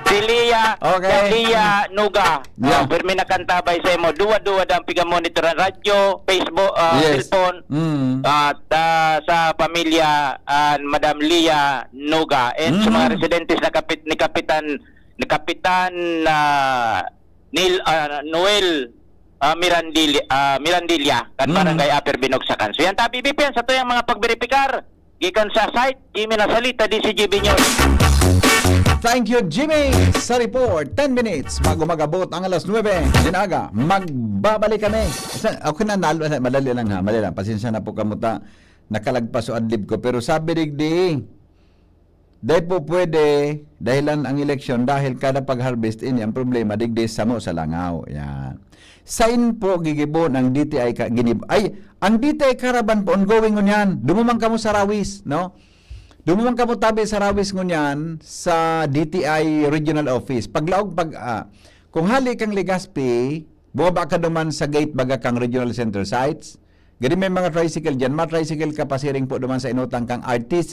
Si Lia, Okay. si Lia Nuga. Yeah. Oh, pirmi na kantabay sa imo. Duwa-duwa dang piga-monitoran radyo, Facebook, ah, Yes. cellphone. Mm. At, ah, sa pamilya, ah, Madam Lia Nuga. And sa mga Mm. residentes na kapit-, ni Kapitan, ni Kapitan, ah, Neil, ah, Noel, ah, Mirandili-, ah, Mirandilla, kan Mm. Barangay Upper Binogsakan. So, yan ta, B B P, yan sa tuyang mga pagberipikar. Gikan sa site, Jimmy Nasalita, D C G B News. Thank you, Jimmy, sa report. Ten minutes bago mag-abot ang alas nuwebe din aga. Magbabalik kami. Sa, okay na, nalo-, madali lang ha, madali lang. Pasensya na po kamuta. Nakalagpas o adlib ko. Pero sabi digdi, Dai po pwede, dahilan ang eleksyon dahil kada pag-harvest ini ang problema digdi samo sa langaw. Yan. Sain po gigibon ang D T I ka-, ginib-, ay, ang D T I Caravan po, ongoing ngunyan. Dumuman kamo sa Rawis, no? Dumuman kamo tabi sa Rawis ngunyan, sa D T I Regional Office. Paglaog, pag, ah, kung hali kang Legazpi, bumaba ka duman sa gate baga kang Regional Center Sites. Gani may mga tricycle dyan, ma-tricycle ka pasiring po duman sa inutang kang R T C,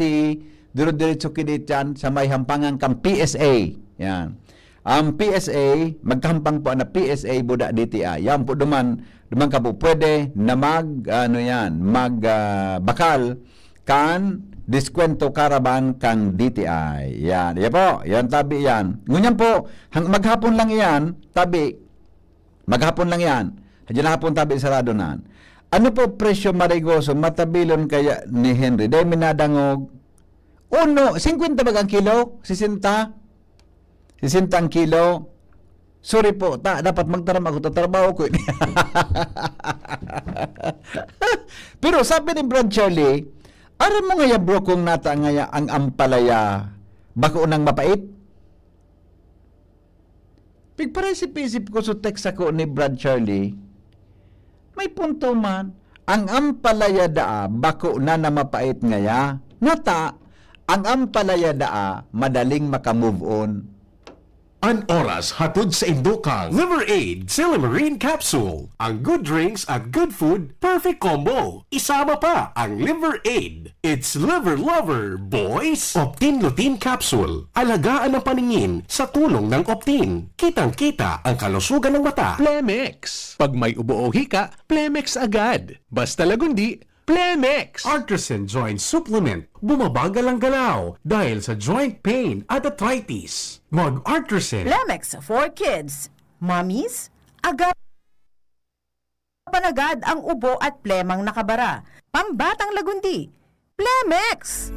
duro-diretso kidit yan, sa may hampangan kang P S A. Yan. Ang P S A, magkahampang po na P S A, buda D T I. Yan po duman, duman ka po pwede na mag, ano yan, mag, ah, bakal kan Deskwento Caravan kang D T I. Yan, yan po, yan tabi yan. Ngunyan po, hang-, maghapon lang yan, tabi, maghapon lang yan. Diyan hapon tabi sarado na. Ano po presyo marigoso, matabilon kaya ni Henry? Dahil minadangog, uno, singkwenta ba ang kilo? Sisenta? Sisenta ang kilo? Sorry po, ta, dapat magtaram ako, tatrabaho ko. Pero sabi ni Brad Charlie, "Aram mo ngaya, bro, kung nata ngaya ang ampalaya, bako nang mapait?" Pigparisip-isip ko sa text ako ni Brad Charlie, may punto man. Ang ampalaya daa, bako na na mapait ngaya. Nata, ang ampalaya daa, madaling makamove on. An oras hatod sa indo kang Liver Aid Silymarin Capsule. Ang good drinks at good food, perfect combo. Isama pa ang Liver Aid. It's Liver Lover, boys! Optin Lutein Capsule. Alagaan ang paningin sa tulong ng Optin. Kitang-kita ang kalusugan ng mata. Plemex. Pag may ubo o hika, Plemex agad. Basta Lagundi, Plemex! Artisan Joint Supplement. Bumabagal ang galaw dahil sa joint pain at arthritis. Mag-Artisan. Plemex for kids. Mommies, aga panagad ang ubo at plemang nakabara. Pambatang Lagundi, Plemex!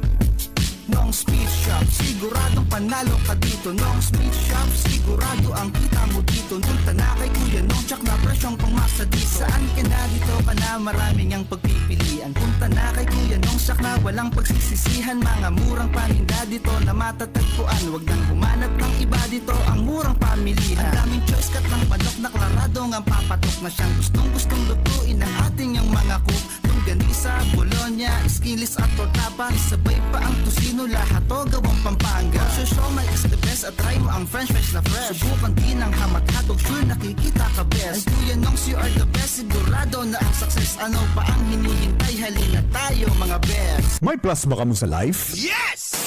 Nong Speed Shop, siguradong panalo ka dito. Nong Speed Shop, sigurado ang kita mo dito. Punta na kay Kuya Nong, tsak na presyong pangmasa dito. Saan ka na dito ka na, maraming ang pagpipilian. Punta na kay Kuya Nong, tsak na walang pagsisisihan. Mga murang paninda dito na matatagpuan. Wag nang humanap ng iba dito, ang murang pamilihan. Ang daming choice, cut ng manok na klaradong ang papatok na siyang gustong-gustong lutuin ng ating yang mga cook. Longganisa, bologna, skinless at torta pa. Isabay pa ang tocino, lahat to gawang Pampanga. For sure, siomai is the best at try mo ang french fries na fresh. Subukan din ang hamat hotdog, sure nakikita ka best. And Kuya Nongs, you are the best, sigurado na ang success. Ano pa ang hinihintay? Halina tayo, mga best. May plus ba kamo sa life? Yes!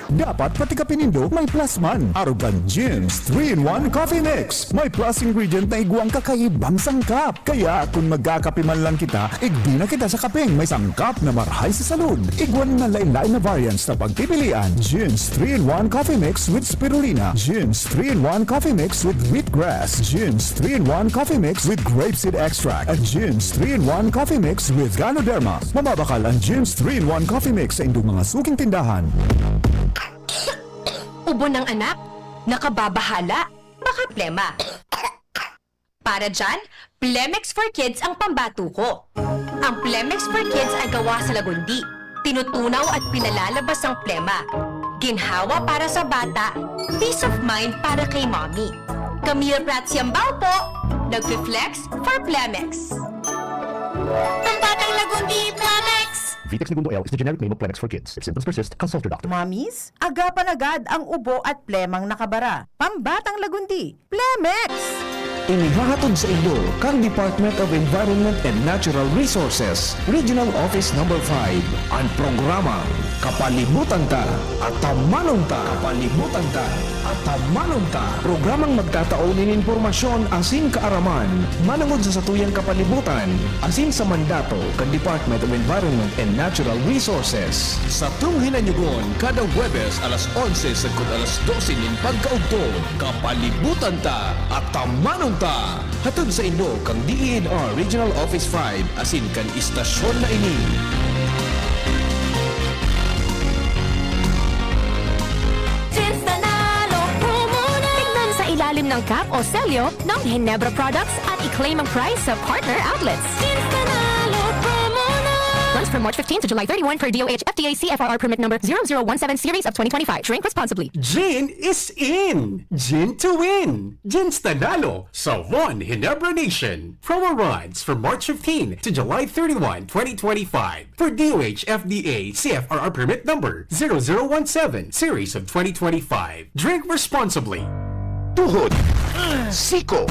Dapat pati kape nindo may plus man. Arog kan Jim's three-in-one Coffee Mix. May plus ingredient na igwang kakaibang sangkap. Kaya kun magkakape man lang kita, igdi na kita sa kapeng may sangkap na marahay sa salud. Igwa na lain-lain na variants na pagpipilian. Jim's three-in-one Coffee Mix with Spirulina. Jim's three-in-one Coffee Mix with Wheatgrass. Jim's three-in-one Coffee Mix with Grapeseed Extract. At Jim's three-in-one Coffee Mix with Ganoderma. Mababakal ang Jim's three-in-one Coffee Mix sa indong mga suking tindahan. Ubo ng anak? Nakababahala? Baka plema. Para dyan, Plemex for Kids ang pambato ko. Ang Plemex for Kids ay gawa sa Lagundi. Tinutunaw at pinalalabas ang plema. Ginhawa para sa bata, peace of mind para kay mommy. Camille Prats Yambao po, nagfi-flex for Plemex. Pambatang Lagundi, Plemex! Vitex Negundo L is the generic name of Plemex for Kids. If symptoms persist, consult your doctor. Mommies, agapan agad ang ubo at plemang nakabara. Pambatang Lagundi, Plemex! Inihahatod sa inyo kan Department of Environment and Natural Resources, Regional Office Number five, an programang Kapalibutan Ta, Atamanon Ta. Kapalibutan Ta, Atamanon Ta. Programang magtatao nin impormasyon asin kaaraman manongod sa satuyang kapalibutan asin sa mandato kan Department of Environment and Natural Resources. Satong hinanyugon kada Huwebes alas onse sagkod alas dose nin pagkaudto. Kapalibutan Ta, Atamanon Ta. Hatod sa inyo kan D E N R Regional Office five asin kan istasyon na ini. Jim's Nanalo Promo na! Tignan sa ilalim ng cap o selyo ng Ginebra products at i-claim ang prize sa partner outlets. Jim's Nanalo Promo na! Once from March fifteen to July thirty-one per D O H F D A C F R R permit number zero zero one seven series of twenty twenty-five. Drink responsibly. Gin is in! Gin to win! Gin's Tanalo, Savon, Ginebra Nation. Promo runs from March fifteen to July thirty-one, twenty twenty-five. For D O H F D A C F R R permit number zero zero one seven series of twenty twenty-five. Drink responsibly. Tuhod, siko,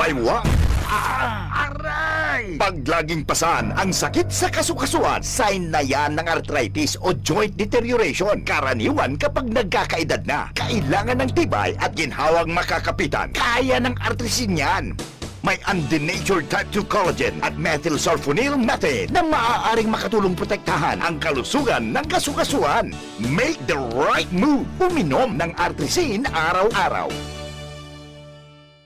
baywa, aray! Pag laging pasan ang sakit sa kasukasuan, sign na yan ng arthritis o joint deterioration. Karaniwan kapag nagkakaedad na, kailangan ng tibay at ginhawang makakapitan. Kaya ng artrisin yan. May undenatured type two collagen at methylsulfonyl methane na maaaring makatulong protektahan ang kalusugan ng kasukasuan. Make the right move. Uminom ng Artrisin araw-araw.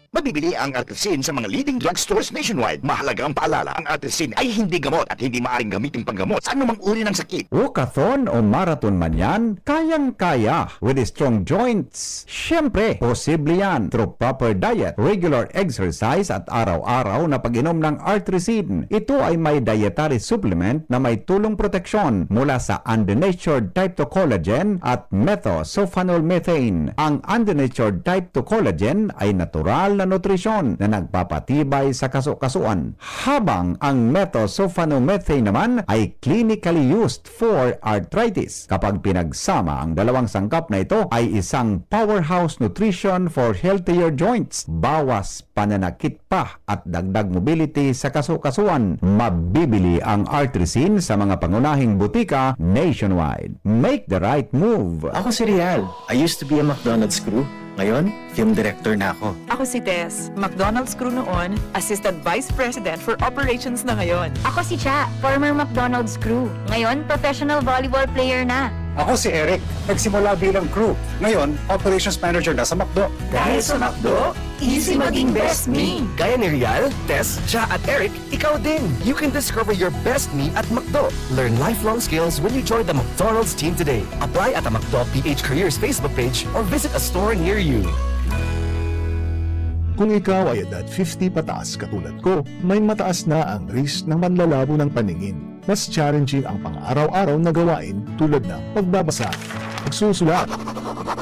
Mabibili ang Artrisin sa mga leading drugstores nationwide. Mahalaga ang paalala, ang Artrisin ay hindi gamot at hindi maaaring gamitin panggamot sa anumang uri ng sakit. Walkathon o marathon man yan, kayang-kaya with strong joints. Siyempre, posible yan through proper diet, regular exercise at araw-araw na pag-inom ng Artrisin. Ito ay may dietary supplement na may tulong proteksyon mula sa undenatured type two collagen at methosulfonol methane. Ang undenatured type two collagen ay natural na nutrisyon na nagpapatibay sa kasukasuan, habang ang methosulfonol methane naman ay clinically used for arthritis. Kapag pinagsama, ang dalawang sangkap na ito ay isang powerhouse nutrition for healthier joints. Bawas pananakit pa at dagdag mobility sa kasukasuan. Mabibili ang Artrisin sa mga pangunahing butika nationwide. Make the right move! Ako si Real. I used to be a McDonald's crew. Ngayon, film director na ako. Ako si Tess, McDonald's crew noon, Assistant Vice President for Operations na ngayon. Ako si Cha, former McDonald's crew. Ngayon, professional volleyball player na. Ako si Eric. Nagsimula bilang crew. Ngayon, operations manager na sa McDo. Dahil sa McDo, easy maging best me. Gaya ni Real, Tess, Cha at Eric, ikaw din! You can discover your best me at McDo. Learn lifelong skills when you join the McDonald's team today. Apply at a McDo P H Careers Facebook page or visit a store near you. Kung ikaw ay edad fifty pataas katulad ko, may mataas na ang risk ng panlalabo ng paningin. Mas challenging ang pang-araw-araw na gawain tulad ng pagbabasa, pagsusulat,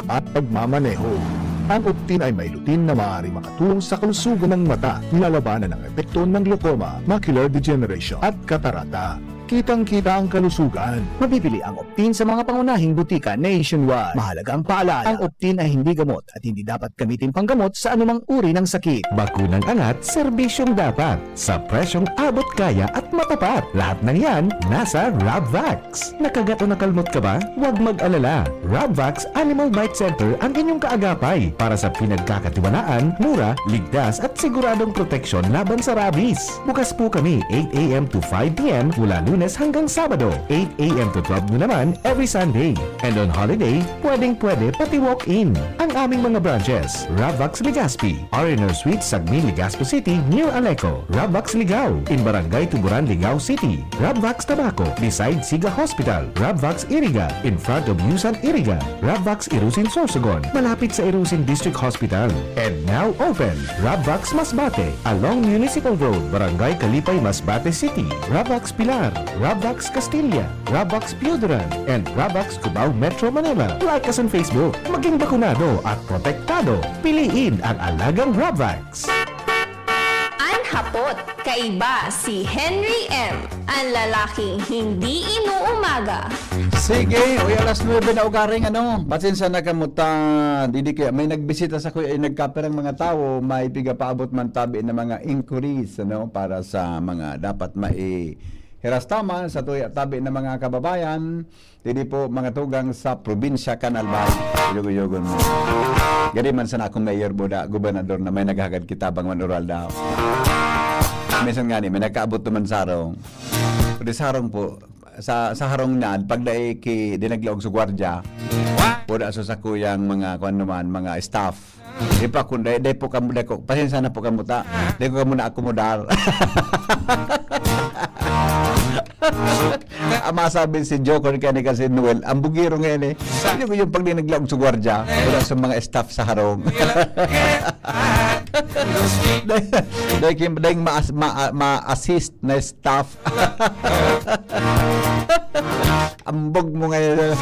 at pagmamaneho. Ang Optin ay may lutein na maaaring makatulong sa kalusugan ng mata, nilalabanan ang epekto ng glaucoma, macular degeneration, at katarata. Kitang-kita ang kalusugan. Mabibili ang Optin sa mga pangunahing butika nationwide. Mahalagang paalala, ang Optin ay hindi gamot at hindi dapat gamitin panggamot sa anumang uri ng sakit. Bakunang angat, serbisyong dapat, sa presyong abot kaya at matapat. Lahat ng yan nasa Rabvax. Nakagat o nakalmot ka ba? Huwag mag-alala. Rabvax Animal Bite Center ang inyong kaagapay para sa pinagkakatiwalaan, mura, ligtas at siguradong proteksyon laban sa rabies. Bukas po kami eight a.m. to five p.m. mula Lunes hanggang Sabado, eight a.m. to twelve noon naman every Sunday. And on holiday, pwedeng-pwede pati walk-in. Ang aming mga branches, Rabvax Legazpi, R and R Suites, Sagmin, Legazpi City, near Aleco, Rabvax Ligao, in Barangay Tuburan, Ligao City, Rabvax Tabaco, beside Siga Hospital, Rabvax Iriga, in front of Yusan Iriga, Rabvax Irusin Sorsogon, malapit sa Irusin District Hospital. And now open, Rabvax Masbate, along Municipal Road, Barangay Kalipay, Masbate City, Rabvax Pilar, Rabvax Castilla, Rabvax Pioduran, and Rabvax Cubao, Metro Manila. Like us on Facebook. Maging bakunado at protektado. Piliin ang alagang Rabvax. An hapot, kaiba si Henry M, an lalaking hindi inuumaga. Sige, uy, alas nuebe na ugaring ano. Pasensya na kamo ta, didi kaya may nagbisita sa kuya, ay nagkapirang mga tawo, may pigapaabot man tabi na mga inquiries, ano, para sa mga dapat maihirastaman sa tuya tabi na mga kababayan. Didi po, mga tugang sa probinsya kan Albay. Yugo-yugon mo. Gadi man sana akong mayor buda, gobernador na may naghagad kita bang man oral daw. Minsan nga ni, may nagkaabot naman sarong. Pwede sarong po, sa, sa harong niyan, pag dai ki, di naglaog sa gwardya, pwede aso sa kuyang mga, kung ano man, mga staff. Di pa kung dai, dai po kamo, dai ko, pasensya na po kamo ta. Dai ko kamo na-akomodar. Ang masabi si Joker kani kasi, Noel, ang bugiro ngayon eh. Hindi ko yung pag naglaog sa gwardya, wala sa mga staff sa harong. Dahil, dahil, dahil ma-, ma-, ma-assist na staff. Ambog mo ngayon.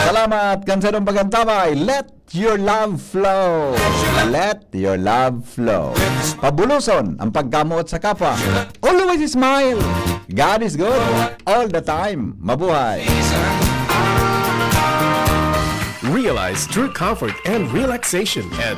Salamat, Kansadong Pagantabay. Let your love flow. Let your love flow. Pabuloson ang pagkamoot sa kapwa. Always smile. God is good. All the time. Mabuhay. Realize true comfort and relaxation at